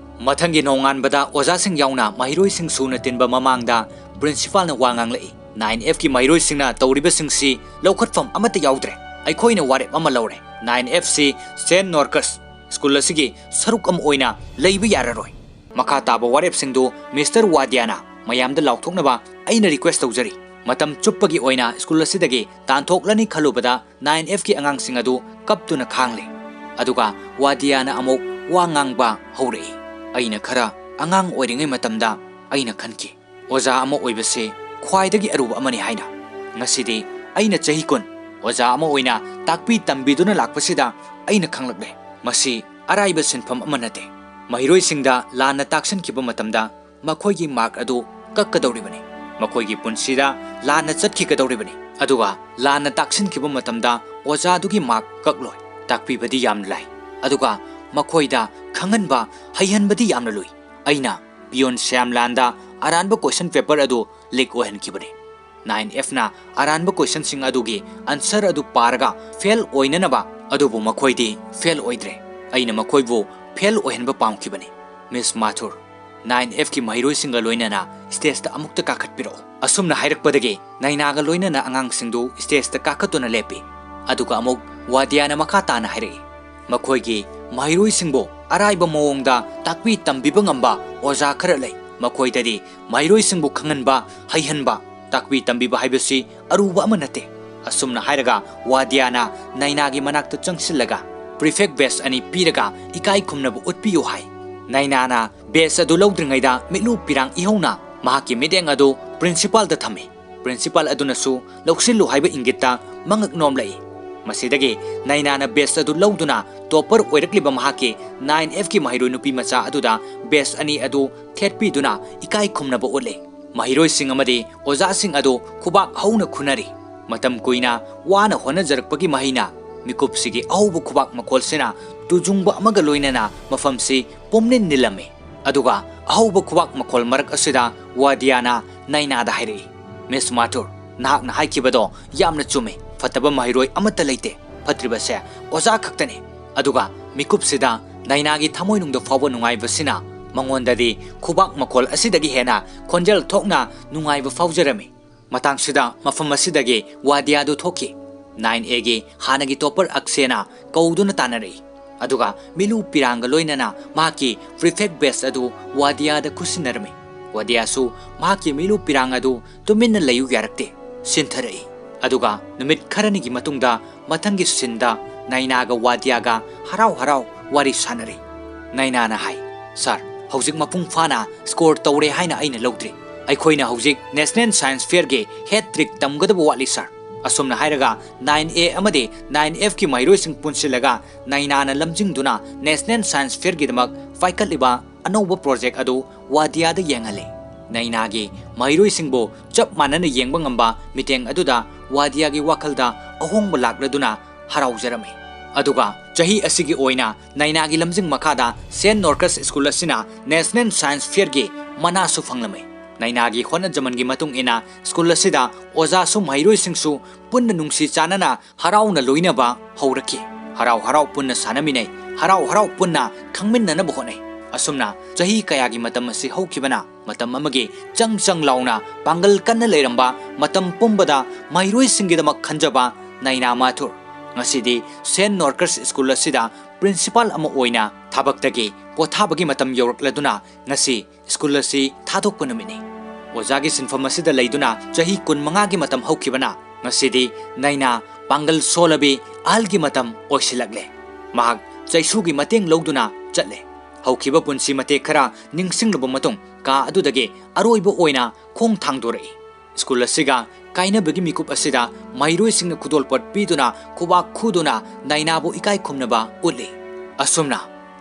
ꯃꯊꯪꯒꯤ ꯅꯣꯡꯉꯥꯟꯕꯗ ꯑꯣꯖꯥꯁꯤꯡ ꯌꯥꯎꯅ ꯃꯍꯩꯔꯣꯏꯁꯤꯡ ꯁꯨꯅ ꯇꯤꯟꯕ ꯃꯃꯥꯡꯗ ꯄ꯭ꯔꯤꯟꯁꯤꯄꯥꯜꯅ ꯋꯥ ꯉꯥꯡꯂꯛꯏ, "ꯅꯥꯏꯟ ꯑꯦꯐꯀꯤ ꯃꯍꯩꯔꯣꯏꯁꯤꯡꯅ ꯇꯧꯔꯤꯕꯁꯤꯡꯁꯤ ꯂꯧꯈꯠꯐꯝ ꯑꯃꯠꯇ ꯌꯥꯎꯗ꯭ꯔꯦ꯫ ꯑꯩꯈꯣꯏꯅ ꯋꯥꯔꯦꯞ ꯑꯃ ꯂꯧꯔꯦ꯫ ꯅꯥꯏꯟ ꯑꯦꯐꯁꯤ ꯁꯦꯟ ꯅꯣꯔꯀꯁ ꯁ꯭ꯀꯨꯜ ꯑꯁꯤꯒꯤ ꯁꯔꯨꯛ ꯑꯃ ꯑꯣꯏꯅ ꯂꯩꯕ ꯌꯥꯔꯔꯣꯏ꯫" ꯃꯈꯥ ꯇꯥꯕ ꯋꯥꯔꯦꯞꯁꯤꯡꯗꯨ ꯃꯤꯁꯇꯔ ꯋꯥꯗꯤꯌꯥꯅ ꯃꯌꯥꯝꯗ ꯂꯥꯎꯊꯣꯛꯅꯕ ꯑꯩꯅ ꯔꯤꯀ꯭ꯋꯦꯁ ꯇꯧꯖꯔꯤ꯫ ꯃꯇꯝ ꯆꯨꯞꯄꯒꯤ ꯑꯣꯏꯅ ꯁ꯭ꯀꯨꯜ ꯑꯁꯤꯗꯒꯤ ꯇꯥꯟꯊꯣꯛꯂꯅꯤ ꯈꯜꯂꯨꯕꯗ ꯅꯥꯏꯟ ꯑꯦꯐꯀꯤ ꯑꯉꯥꯡꯁꯤꯡ ꯑꯗꯨ ꯀꯞꯇꯨꯅ ꯈꯥꯡꯂꯦ꯫ ꯑꯗꯨꯒ ꯋꯥꯗꯤꯌꯥꯅ ꯑꯃꯨꯛ ꯋꯥ ꯉꯥꯡꯕ ꯍꯧꯔꯛꯏ꯫ "ꯑꯩꯅ ꯈꯔ ꯑꯉꯥꯡ ꯑꯣꯏꯔꯤꯉꯩ ꯃꯇꯝꯗ ꯑꯩꯅ ꯈꯟꯈꯤ, ꯑꯣꯖꯥ ꯑꯃ ꯑꯣꯏꯕꯁꯤ ꯈ꯭ꯋꯥꯏꯗꯒꯤ ꯑꯔꯨꯕ ꯑꯃꯅꯤ ꯍꯥꯏꯅ꯫ ꯉꯁꯤꯗꯤ ꯑꯩꯅ ꯆꯍꯤ ꯀꯨꯟ, ꯑꯣꯖꯥ ꯑꯃ ꯑꯣꯏꯅ ꯇꯥꯛꯄꯤ ꯇꯝꯕꯤꯗꯨꯅ ꯂꯥꯛꯄꯁꯤꯗ ꯑꯩꯅ ꯈꯪꯂꯛꯂꯦ, ꯃꯁꯤ ꯑꯔꯥꯏꯕ ꯁꯤꯟꯐꯝ ꯑꯃ ꯅꯠꯇꯦ꯫ ꯃꯍꯩꯔꯣꯏꯁꯤꯡꯗ ꯂꯥꯟꯅ ꯇꯥꯛꯁꯤꯟꯈꯤꯕ ꯃꯇꯝꯗ ꯃꯈꯣꯏꯒꯤ ꯃꯥꯔꯛ ꯑꯗꯨ ꯀꯛꯀꯗꯧꯔꯤꯕꯅꯤ꯫ ꯃꯈꯣꯏꯒꯤ ꯄꯨꯟꯁꯤꯗ ꯂꯥꯟꯅ ꯆꯠꯈꯤꯒꯗꯧꯔꯤꯕꯅꯤ꯫ ꯑꯗꯨꯒ ꯂꯥꯟꯅ ꯇꯥꯛꯁꯤꯟꯈꯤꯕ ꯃꯇꯝꯗ ꯑꯣꯖꯥꯗꯨꯒꯤ ꯃꯥꯔꯛ ꯀꯛꯂꯣꯏ꯫ ꯇꯥꯛꯄꯤꯕꯗꯤ ꯌꯥꯝꯅ ꯂꯥꯏ, ꯑꯗꯨꯒ ꯃꯈꯣꯏꯗ ꯈꯪꯍꯟꯕ, ꯍꯩꯍꯟꯕꯗꯤ ꯌꯥꯝꯅ ꯂꯨꯏ꯫ ꯑꯩꯅ ꯄꯤꯌꯣꯟ ꯁ꯭ꯌꯥꯝꯂꯥꯟꯗ ꯑꯔꯥꯟꯕ ꯀꯣꯏꯁꯟ ꯄꯦꯄꯔ ꯑꯗꯨ ꯂꯤꯛ ꯑꯣꯏꯍꯟꯈꯤꯕꯅꯤ꯫ ꯅꯥꯏꯟ ꯑꯦꯐꯅ ꯑꯔꯥꯟꯕ ꯀꯣꯏꯁꯟꯁꯤꯡ ꯑꯗꯨꯒꯤ ꯑꯟꯁꯔ ꯑꯗꯨ ꯄꯥꯔꯒ ꯐꯦꯜ ꯑꯣꯏꯅꯅꯕ, ꯑꯗꯨꯕꯨ ꯃꯈꯣꯏꯗꯤ ꯐꯦꯜ ꯑꯣꯏꯗ꯭ꯔꯦ꯫ ꯑꯩꯅ ꯃꯈꯣꯏꯕꯨ ꯐꯦꯜ ꯑꯣꯏꯍꯟꯕ ꯄꯥꯝꯈꯤꯕꯅꯤ꯫ ꯃꯤꯁ ꯃꯥꯊꯨꯔ, ꯅꯥꯏꯟ ꯑꯦꯐꯀꯤ ꯃꯍꯩꯔꯣꯏꯁꯤꯡꯒ ꯂꯣꯏꯅꯅ ꯁ꯭ꯇꯦꯖꯇ ꯑꯃꯨꯛꯇ ꯀꯥꯈꯠꯄꯤꯔꯛꯎ꯫ ꯑꯁꯨꯝꯅ ꯍꯥꯏꯔꯛꯄꯗꯒꯤ ꯅꯥꯏꯅꯥꯒ ꯂꯣꯏꯅꯅ ꯑꯉꯥꯡꯁꯤꯡꯗꯨ ꯁ꯭ꯇꯦꯖꯇ ꯀꯥꯈꯠꯇꯨꯅ ꯂꯦꯞꯄꯤ꯫ ꯑꯗꯨꯒ ꯑꯃꯨꯛ ꯋꯥꯗꯤꯌꯥꯅ ꯃꯈꯥ ꯇꯥꯅ ꯍꯥꯏꯔꯛꯏ, ꯃꯈꯣꯏꯒꯤ ꯃꯍꯩꯔꯣꯏꯁꯤꯡꯕꯨ ꯑꯔꯥꯏꯕ ꯃꯑꯣꯡꯗ ꯇꯥꯛꯄꯤ ꯇꯝꯕꯤꯕ ꯉꯝꯕ ꯑꯣꯖꯥ ꯈꯔ ꯂꯩ꯫ ꯃꯈꯣꯏꯗꯗꯤ ꯃꯍꯩꯔꯣꯏꯁꯤꯡꯕꯨ ꯈꯪꯍꯟꯕ, ꯍꯩꯍꯟꯕ, ꯇꯥꯛꯄꯤ ꯇꯝꯕꯤꯕ ꯍꯥꯏꯕꯁꯤ ꯑꯔꯨꯕ ꯑꯃ ꯅꯠꯇꯦ꯫ ꯑꯁꯨꯝꯅ ꯍꯥꯏꯔꯒ ꯋꯥꯗꯤꯌꯥꯅ ꯅꯥꯏꯅꯥꯒꯤ ꯃꯅꯥꯛꯇ ꯆꯪꯁꯤꯜꯂꯒ, "ꯄ꯭ꯔꯤꯐꯦꯛ ꯕꯦꯖ ꯑꯅꯤ ꯄꯤꯔꯒ ꯏꯀꯥꯏ ꯈꯨꯝꯅꯕ ꯎꯠꯄꯤꯌꯨ" ꯍꯥꯏ꯫ ꯅꯥꯏꯅꯥꯅ ꯕꯦꯖ ꯑꯗꯨ ꯂꯧꯗ꯭ꯔꯤꯉꯩꯗ ꯃꯤꯠꯂꯨ ꯄꯤꯔꯥꯡ ꯏꯍꯧꯅ ꯃꯍꯥꯛꯀꯤ ꯃꯤꯠꯌꯦꯡ ꯑꯗꯨ ꯄ꯭ꯔꯤꯟꯁꯤꯄꯥꯜꯗ ꯊꯝꯃꯤ꯫ ꯄ꯭ꯔꯤꯟꯁꯤꯄꯥꯜ ꯑꯗꯨꯅꯁꯨ ꯂꯧꯁꯤꯜꯂꯨ ꯍꯥꯏꯕ ꯏꯪꯒꯤꯠꯇ ꯃꯉꯛ ꯅꯣꯝꯂꯛꯏ꯫ ꯃꯁꯤꯗꯒꯤ ꯅꯥꯏꯅꯥꯅ ꯕꯦꯖ ꯑꯗꯨ ꯂꯧꯗꯨꯅ ꯇꯣꯄꯔ ꯑꯣꯏꯔꯛꯂꯤꯕ ꯃꯍꯥꯛꯀꯤ ꯅꯥꯏꯟ ꯑꯦꯐꯀꯤ ꯃꯍꯩꯔꯣꯏ ꯅꯨꯄꯤ ꯃꯆꯥ ꯑꯗꯨꯗ ꯕꯦꯖ ꯑꯅꯤ ꯑꯗꯨ ꯊꯦꯠꯄꯤꯗꯨꯅ ꯏꯀꯥꯏ ꯈꯨꯝꯅꯕ ꯎꯠꯂꯤ꯫ ꯃꯍꯩꯔꯣꯏꯁꯤꯡ ꯑꯃꯗꯤ ꯑꯣꯖꯥꯁꯤꯡ ꯑꯗꯨ ꯈꯨꯕꯥꯛ ꯍꯧꯅ ꯈꯨꯅꯔꯤ꯫ ꯃꯇꯝ ꯀꯨꯏꯅ ꯋꯥꯅ ꯍꯣꯠꯅꯖꯔꯛꯄꯒꯤ ꯃꯍꯩꯅ ꯃꯤꯀꯨꯞꯁꯤꯒꯤ ꯑꯍꯧꯕ ꯈꯨꯕꯥꯛ ꯃꯈꯣꯜꯁꯤꯅ ꯇꯨꯖꯨꯡꯕ ꯑꯃꯒ ꯂꯣꯏꯅꯅ ꯃꯐꯝꯁꯤ ꯄꯨꯝꯅꯤꯜ ꯅꯤꯜꯂꯝꯃꯤ꯫ ꯑꯗꯨꯒ ꯑꯍꯧꯕ ꯈꯨꯕꯥꯛ ꯃꯈꯣꯜ ꯃꯔꯛ ꯑꯁꯤꯗ ꯋꯥꯗꯤꯌꯥꯅ ꯅꯥꯏꯅꯥꯗ ꯍꯥꯏꯔꯛꯏ, "ꯃꯤꯁ ꯃꯥꯊꯨꯔ, ꯅꯍꯥꯛꯅ ꯍꯥꯏꯈꯤꯕꯗꯣ ꯌꯥꯝꯅ ꯆꯨꯝꯃꯤ꯫ ꯐꯠꯇꯕ ꯃꯍꯩꯔꯣꯏ ꯑꯃꯠꯇ ꯂꯩꯇꯦ꯫ ꯐꯠꯇ꯭ꯔꯤꯕꯁꯦ ꯑꯣꯖꯥ ꯈꯛꯇꯅꯤ"꯫ ꯑꯗꯨꯒ ꯃꯤꯀꯨꯞꯁꯤꯗ ꯅꯥꯏꯅꯥꯒꯤ ꯊꯃꯣꯏꯅꯨꯡꯗ ꯐꯥꯎꯕ ꯅꯨꯡꯉꯥꯏꯕꯁꯤꯅ ꯃꯉꯣꯟꯗꯗꯤ ꯈꯨꯕꯥꯛ ꯃꯈꯣꯜ ꯑꯁꯤꯗꯒꯤ ꯍꯦꯟꯅ ꯈꯣꯟꯖꯦꯜ ꯊꯣꯛꯅ ꯅꯨꯡꯉꯥꯏꯕ ꯐꯥꯎꯖꯔꯝꯃꯤ꯫ ꯃꯇꯥꯡꯁꯤꯗ ꯃꯐꯝ ꯑꯁꯤꯗꯒꯤ ꯋꯥꯗꯤꯌꯥꯗꯨ ꯊꯣꯛꯈꯤ꯫ ꯅꯥꯏꯟ ꯑꯦꯒꯤ ꯍꯥꯟꯅꯒꯤ ꯇꯣꯄꯔ ꯑꯛꯁꯦꯅ ꯀꯧꯗꯨꯅ ꯇꯥꯟꯅꯔꯛꯏ꯫ ꯑꯗꯨꯒ ꯃꯤꯂꯨ ꯄꯤꯔꯥꯡꯒ ꯂꯣꯏꯅꯅ ꯃꯍꯥꯛꯀꯤ ꯄ꯭ꯔꯤꯐꯦꯛ ꯕꯦꯖ ꯑꯗꯨ ꯋꯥꯗꯤꯌꯥꯗ ꯈꯨꯠꯁꯤꯟꯅꯔꯝꯃꯤ꯫ ꯋꯥꯗꯤꯌꯥꯁꯨ ꯃꯍꯥꯛꯀꯤ ꯃꯤꯂꯨ ꯄꯤꯔꯥꯡ ꯑꯗꯨ ꯇꯨꯃꯤꯟꯅ ꯂꯩꯌꯨ ꯌꯥꯔꯛꯇꯦ, ꯁꯤꯟꯊꯔꯛꯏ꯫ ꯑꯗꯨꯒ ꯅꯨꯃꯤꯠ ꯈꯔꯅꯤꯒꯤ ꯃꯇꯨꯡꯗ ꯃꯊꯪꯒꯤ ꯁꯤꯟꯗ ꯅꯥꯏꯅꯥꯒ ꯋꯥꯗꯤꯌꯥꯒ ꯍꯔꯥꯎ ꯍꯔꯥꯎ ꯋꯥꯔꯤ ꯁꯥꯟꯅꯔꯤ꯫ ꯅꯥꯏꯅꯥꯅ ꯍꯥꯏ, "ꯁꯥꯔ, ꯍꯧꯖꯤꯛ ꯃꯄꯨꯡ ꯐꯥꯅ ꯁ꯭ꯀꯣꯔ ꯇꯧꯔꯦ ꯍꯥꯏꯅ ꯑꯩꯅ ꯂꯧꯗ꯭ꯔꯤ꯫ ꯑꯩꯈꯣꯏꯅ ꯍꯧꯖꯤꯛ ꯅꯦꯁꯅꯦꯜ ꯁꯥꯏꯟꯁ ꯐꯤꯌꯔꯒꯤ ꯍꯦꯠ ꯇ꯭ꯔꯤꯛ ꯇꯝꯒꯗꯕ ꯋꯥꯠꯂꯤ, ꯁꯥꯔ"꯫ ꯑꯁꯨꯝꯅ ꯍꯥꯏꯔꯒ nine A ꯑꯃꯗꯤ nine F ꯀꯤ ꯃꯍꯩꯔꯣꯏꯁꯤꯡ ꯄꯨꯟꯁꯤꯜꯂꯒ ꯅꯩꯅꯥꯅ ꯂꯝꯖꯤꯡꯗꯨꯅ National Science Fair ꯒꯤꯗꯃꯛ ꯄꯥꯏꯈꯠꯂꯤꯕ ꯑꯅꯧꯕ project ꯑꯗꯨ ꯋꯥꯗꯤꯌꯥꯗ ꯌꯦꯡꯍꯜꯂꯤ꯫ ꯅꯩꯅꯥꯒꯤ ꯃꯍꯩꯔꯣꯏꯁꯤꯡꯕꯨ ꯆꯞ ꯃꯥꯟꯅꯅ ꯌꯦꯡꯕ ꯉꯝꯕ ꯃꯤꯠꯌꯦꯡ ꯑꯗꯨꯗ ꯋꯥꯗꯤꯌꯥꯒꯤ ꯋꯥꯈꯜꯗ ꯑꯍꯣꯡꯕ ꯂꯥꯛꯂꯗꯨꯅ ꯍꯔꯥꯎꯖꯔꯝꯃꯤ꯫ ꯑꯗꯨꯒ ꯆꯍꯤ ꯑꯁꯤꯒꯤ ꯑꯣꯏꯅ ꯅꯩꯅꯥꯒꯤ ꯂꯝꯖꯤꯡ ꯃꯈꯥꯗ Saint Norcus School ꯑꯁꯤꯅ National Science Fair ꯒꯤ ꯃꯅꯥꯁꯨ ꯐꯪꯂꯝꯃꯤ꯫ ꯅꯩꯅꯥꯒꯤ ꯍꯣꯠꯅꯖꯃꯟꯒꯤ ꯃꯇꯨꯡ ꯏꯟꯅ school ꯑꯁꯤꯗ ꯑꯣꯖꯥꯁꯨ ꯃꯍꯩꯔꯣꯏꯁꯤꯡꯁꯨ ꯄꯨꯟꯅ ꯅꯨꯡꯁꯤ ꯆꯥꯟꯅꯅ ꯍꯔꯥꯎꯅ ꯂꯣꯏꯅꯕ ꯍꯧꯔꯛꯈꯤ꯫ ꯍꯔꯥꯎ ꯍꯔꯥꯎ ꯄꯨꯟꯅ ꯁꯥꯟꯅꯃꯤꯟꯅꯩ, ꯍꯔꯥꯎ ꯍꯔꯥꯎ ꯄꯨꯟꯅ ꯈꯪꯃꯤꯟꯅꯅꯕ ꯍꯣꯠꯅꯩ꯫ ꯑꯁꯨꯝꯅ ꯆꯍꯤ ꯀꯌꯥꯒꯤ ꯃꯇꯝ ꯑꯁꯤ ꯍꯧꯈꯤꯕꯅ ꯃꯇꯝ ꯑꯃꯒꯤ ꯆꯪ ꯆꯪ ꯂꯥꯎꯅ ꯄꯥꯡꯒꯜ ꯀꯟꯅ ꯂꯩꯔꯝꯕ, ꯃꯇꯝ ꯄꯨꯝꯕꯗ ꯃꯍꯩꯔꯣꯏꯁꯤꯡꯒꯤꯗꯃꯛ ꯈꯟꯖꯕ ꯅꯩꯅꯥ ꯃꯥꯊꯨꯔ ꯉꯁꯤꯗꯤ Saint Norcus School ꯑꯁꯤꯗ principal ꯑꯃ ꯑꯣꯏꯅ ꯊꯕꯛꯇꯒꯤ ꯄꯣꯊꯥꯕꯒꯤ ꯃꯇꯝ ꯌꯧꯔꯛꯂꯗꯨꯅ ꯉꯁꯤ school ꯑꯁꯤ ꯊꯥꯗꯣꯛꯄ ꯅꯨꯃꯤꯠꯅꯤ꯫ ꯑꯣꯖꯥꯒꯤ ꯁꯤꯟꯐꯝ ꯑꯁꯤꯗ ꯂꯩꯗꯨꯅ ꯆꯍꯤ ꯀꯨꯟꯃꯉꯥꯒꯤ ꯃꯇꯝ ꯍꯧꯈꯤꯕꯅ ꯉꯁꯤꯗꯤ ꯅꯩꯅꯥ ꯄꯥꯡꯒꯜ ꯁꯣꯜꯂꯕꯤ ꯑꯍꯜꯒꯤ ꯃꯇꯝ ꯑꯣꯏꯁꯤꯜꯂꯛꯂꯦ꯫ ꯃꯍꯥꯛ ꯆꯩꯁꯨꯒꯤ ꯃꯇꯦꯡ ꯂꯧꯗꯨꯅ ꯆꯠꯂꯦ꯫ ꯍꯧꯈꯤꯕ ꯄꯨꯟꯁꯤ ꯃꯇꯦꯛ ꯈꯔ ꯅꯤꯡꯁꯤꯡꯂꯕ ꯃꯇꯨꯡ ꯀꯥ ꯑꯗꯨꯗꯒꯤ ꯑꯔꯣꯏꯕ ꯑꯣꯏꯅ ꯈꯣꯡ ꯊꯥꯡꯗꯣꯔꯛꯏ꯫ School ꯑꯁꯤꯒ ꯀꯥꯏꯅꯕꯒꯤ ꯃꯤꯀꯨꯞ ꯑꯁꯤꯗ ꯃꯍꯩꯔꯣꯏꯁꯤꯡꯅ ꯈꯨꯗꯣꯜꯄꯣꯠ ꯄꯤꯗꯨꯅ ꯈꯨꯕꯥꯛ ꯈꯨꯗꯨꯅ ꯅꯩꯅꯥꯕꯨ ꯏꯀꯥꯏ ꯈꯨꯝꯅꯕ ꯎꯠꯂꯤ꯫ ꯑꯁꯨꯝꯅ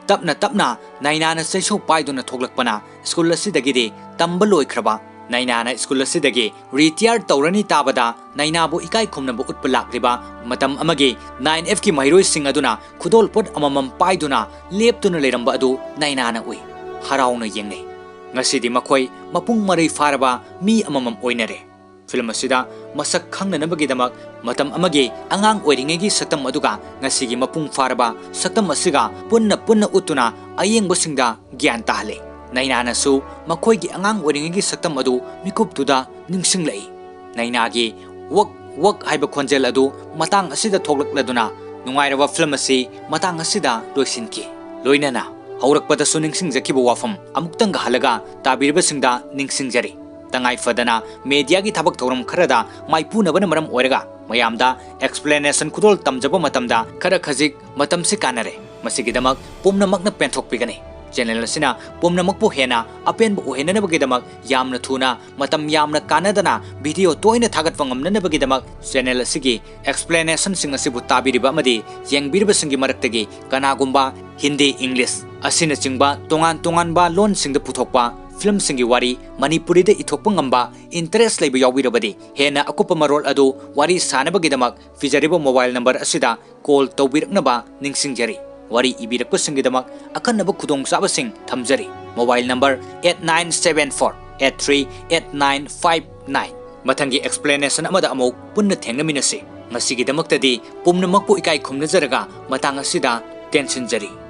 ꯇꯞꯅ ꯇꯞꯅ ꯅꯩꯅꯥꯅ ꯆꯩꯁꯨ ꯄꯥꯏꯗꯨꯅ ꯊꯣꯛꯂꯛꯄꯅ school ꯑꯁꯤꯗꯒꯤꯗꯤ ꯇꯝꯕ ꯂꯣꯏꯈ꯭ꯔꯕ ꯅꯩꯅꯥꯅ school ꯑꯁꯤꯗꯒꯤ retire ꯇꯧꯔꯅꯤ ꯇꯥꯕꯗ ꯅꯩꯅꯥꯕꯨ ꯏꯀꯥꯏ ꯈꯨꯝꯅꯕ ꯎꯠꯄ ꯂꯥꯛꯂꯤꯕ ꯃꯇꯝ ꯑꯃꯒꯤ nine F ꯀꯤ ꯃꯍꯩꯔꯣꯏꯁꯤꯡ ꯑꯗꯨꯅ ꯈꯨꯗꯣꯜꯄꯣꯠ ꯑꯃꯃꯝ ꯄꯥꯏꯗꯨꯅ ꯂꯦꯞꯇꯨꯅ ꯂꯩꯔꯝꯕ ꯑꯗꯨ ꯅꯩꯅꯥꯅ ꯎꯏ꯫ ꯍꯔꯥꯎꯅ ꯌꯦꯡꯅꯩ꯫ ꯉꯁꯤꯗꯤ ꯃꯈꯣꯏ ꯃꯄꯨꯡ ꯃꯔꯩ ꯐꯥꯔꯕ ꯃꯤ ꯑꯃꯃꯝ ꯑꯣꯏꯅꯔꯦ꯫ Film ꯑꯁꯤꯗ ꯃꯁꯛ ꯈꯪꯅꯅꯕꯒꯤꯗꯃꯛ ꯃꯇꯝ ꯑꯃꯒꯤ ꯑꯉꯥꯡ ꯑꯣꯏꯔꯤꯉꯩꯒꯤ ꯁꯛꯇꯝ ꯑꯗꯨꯒ ꯉꯁꯤꯒꯤ ꯃꯄꯨꯡ ꯐꯥꯔꯕ ꯁꯛꯇꯝ ꯑꯁꯤꯒ ꯄꯨꯟꯅ ꯄꯨꯟꯅ ꯎꯠꯇꯨꯅ ꯑꯌꯦꯡꯕꯁꯤꯡꯗ ꯒ꯭ꯌꯥꯟ ꯇꯥꯍꯜꯂꯤ꯫ ꯅꯩꯅꯥꯅꯁꯨ ꯃꯈꯣꯏꯒꯤ ꯑꯉꯥꯡ ꯑꯣꯏꯔꯤꯉꯩꯒꯤ ꯁꯛꯇꯝ ꯑꯗꯨ ꯃꯤꯀꯨꯞꯇꯨꯗ ꯅꯤꯡꯁꯤꯡꯂꯛꯏ꯫ ꯅꯩꯅꯥꯒꯤ ꯋꯛ ꯋꯛ ꯍꯥꯏꯕ ꯈꯣꯟꯖꯦꯜ ꯑꯗꯨ ꯃꯇꯥꯡ ꯑꯁꯤꯗ ꯊꯣꯛꯂꯛꯂꯗꯨꯅ ꯅꯨꯡꯉꯥꯏꯔꯕ film ꯑꯁꯤ ꯃꯇꯥꯡ ꯑꯁꯤꯗ ꯂꯣꯏꯁꯤꯟꯈꯤ꯫ ꯂꯣꯏꯅꯅ ꯍꯧꯔꯛꯄꯗꯁꯨ ꯅꯤꯡꯁꯤꯡꯖꯈꯤꯕ ꯋꯥꯐꯝ ꯑꯃꯨꯛꯇꯪꯒ ꯍꯜꯂꯒ ꯇꯥꯕꯤꯔꯤꯕꯁꯤꯡꯗ ꯅꯤꯡꯁꯤꯡꯖꯔꯤ꯫ ꯇꯉꯥꯏ ꯐꯗꯅ mediaꯒꯤ ꯊꯕꯛ ꯊꯧꯔꯝ ꯈꯔꯗ ꯃꯥꯏꯄꯨꯅꯕꯅ ꯃꯔꯝ ꯑꯣꯏꯔꯒ ꯃꯌꯥꯝꯗ explanation ꯈꯨꯗꯣꯜ ꯇꯝꯖꯕ ꯃꯇꯝꯗ ꯈꯔ ꯈꯖꯤꯛ ꯃꯇꯝꯁꯤ ꯀꯥꯟꯅꯔꯦ꯫ ꯃꯁꯤꯒꯤꯗꯃꯛ ꯄꯨꯝꯅꯃꯛꯅ ꯄꯦꯟꯊꯣꯛꯄꯤꯒꯅꯤ꯫ Channel ꯑꯁꯤꯅ ꯄꯨꯝꯅꯃꯛꯄꯨ ꯍꯦꯟꯅ ꯑꯄꯦꯟꯕ ꯑꯣꯏꯍꯟꯅꯅꯕꯒꯤꯗꯃꯛ ꯌꯥꯝꯅ ꯊꯨꯅ, ꯃꯇꯝ ꯌꯥꯝꯅ ꯀꯥꯟꯅꯗꯅ video ꯇꯣꯏꯅ ꯊꯥꯒꯠꯄ ꯉꯝꯅꯅꯕꯒꯤꯗꯃꯛ channel ꯑꯁꯤꯒꯤ explanationꯁꯤꯡ ꯑꯁꯤꯕꯨ ꯇꯥꯕꯤꯔꯤꯕ ꯑꯃꯗꯤ ꯌꯦꯡꯕꯤꯔꯤꯕꯁꯤꯡꯒꯤ ꯃꯔꯛꯇꯒꯤ ꯀꯅꯥꯒꯨꯝꯕ Hindi, English ꯑꯁꯤꯅꯆꯤꯡꯕ ꯇꯣꯉꯥꯟ ꯇꯣꯉꯥꯟꯕ ꯂꯣꯟꯁꯤꯡꯗ ꯄꯨꯊꯣꯛꯄ filmꯁꯤꯡꯒꯤ ꯋꯥꯔꯤ ꯃꯅꯤꯄꯨꯔꯤꯗ ꯏꯊꯣꯛꯄ ꯉꯝꯕ interest ꯂꯩꯕ ꯌꯥꯎꯕꯤꯔꯕꯗꯤ, ꯍꯦꯟꯅ ꯑꯀꯨꯞꯄ ꯃꯔꯣꯜ ꯑꯗꯨ ꯋꯥꯔꯤ ꯁꯥꯅꯕꯒꯤꯗꯃꯛ ꯄꯤꯖꯔꯤꯕ mobile number ꯑꯁꯤꯗ call ꯇꯧꯕꯤꯔꯛꯅꯕ ꯅꯤꯡꯁꯤꯡꯖꯔꯤ꯫ ꯋꯥꯔꯤ ꯏꯕꯤꯔꯛꯄꯁꯤꯡꯒꯤꯗꯃꯛ ꯑꯈꯟꯅꯕ ꯈꯨꯗꯣꯡꯆꯥꯕꯁꯤꯡ ꯊꯝꯖꯔꯤ꯫ Mobile number eight nine seven four eight three eight nine five nine꯫ ꯃꯊꯪꯒꯤ explanation ꯑꯃꯗ ꯑꯃꯨꯛ ꯄꯨꯟꯅ ꯊꯦꯡꯅꯃꯤꯟꯅꯁꯤ꯫ ꯉꯁꯤꯒꯤꯗꯃꯛꯇꯗꯤ ꯄꯨꯝꯅꯃꯛꯄꯨ ꯏꯀꯥꯏ ꯈꯨꯝꯅꯖꯔꯒ ꯃꯇꯥꯡ ꯑꯁꯤꯗ ꯇꯦꯟꯁꯤꯟꯖꯔꯤ꯫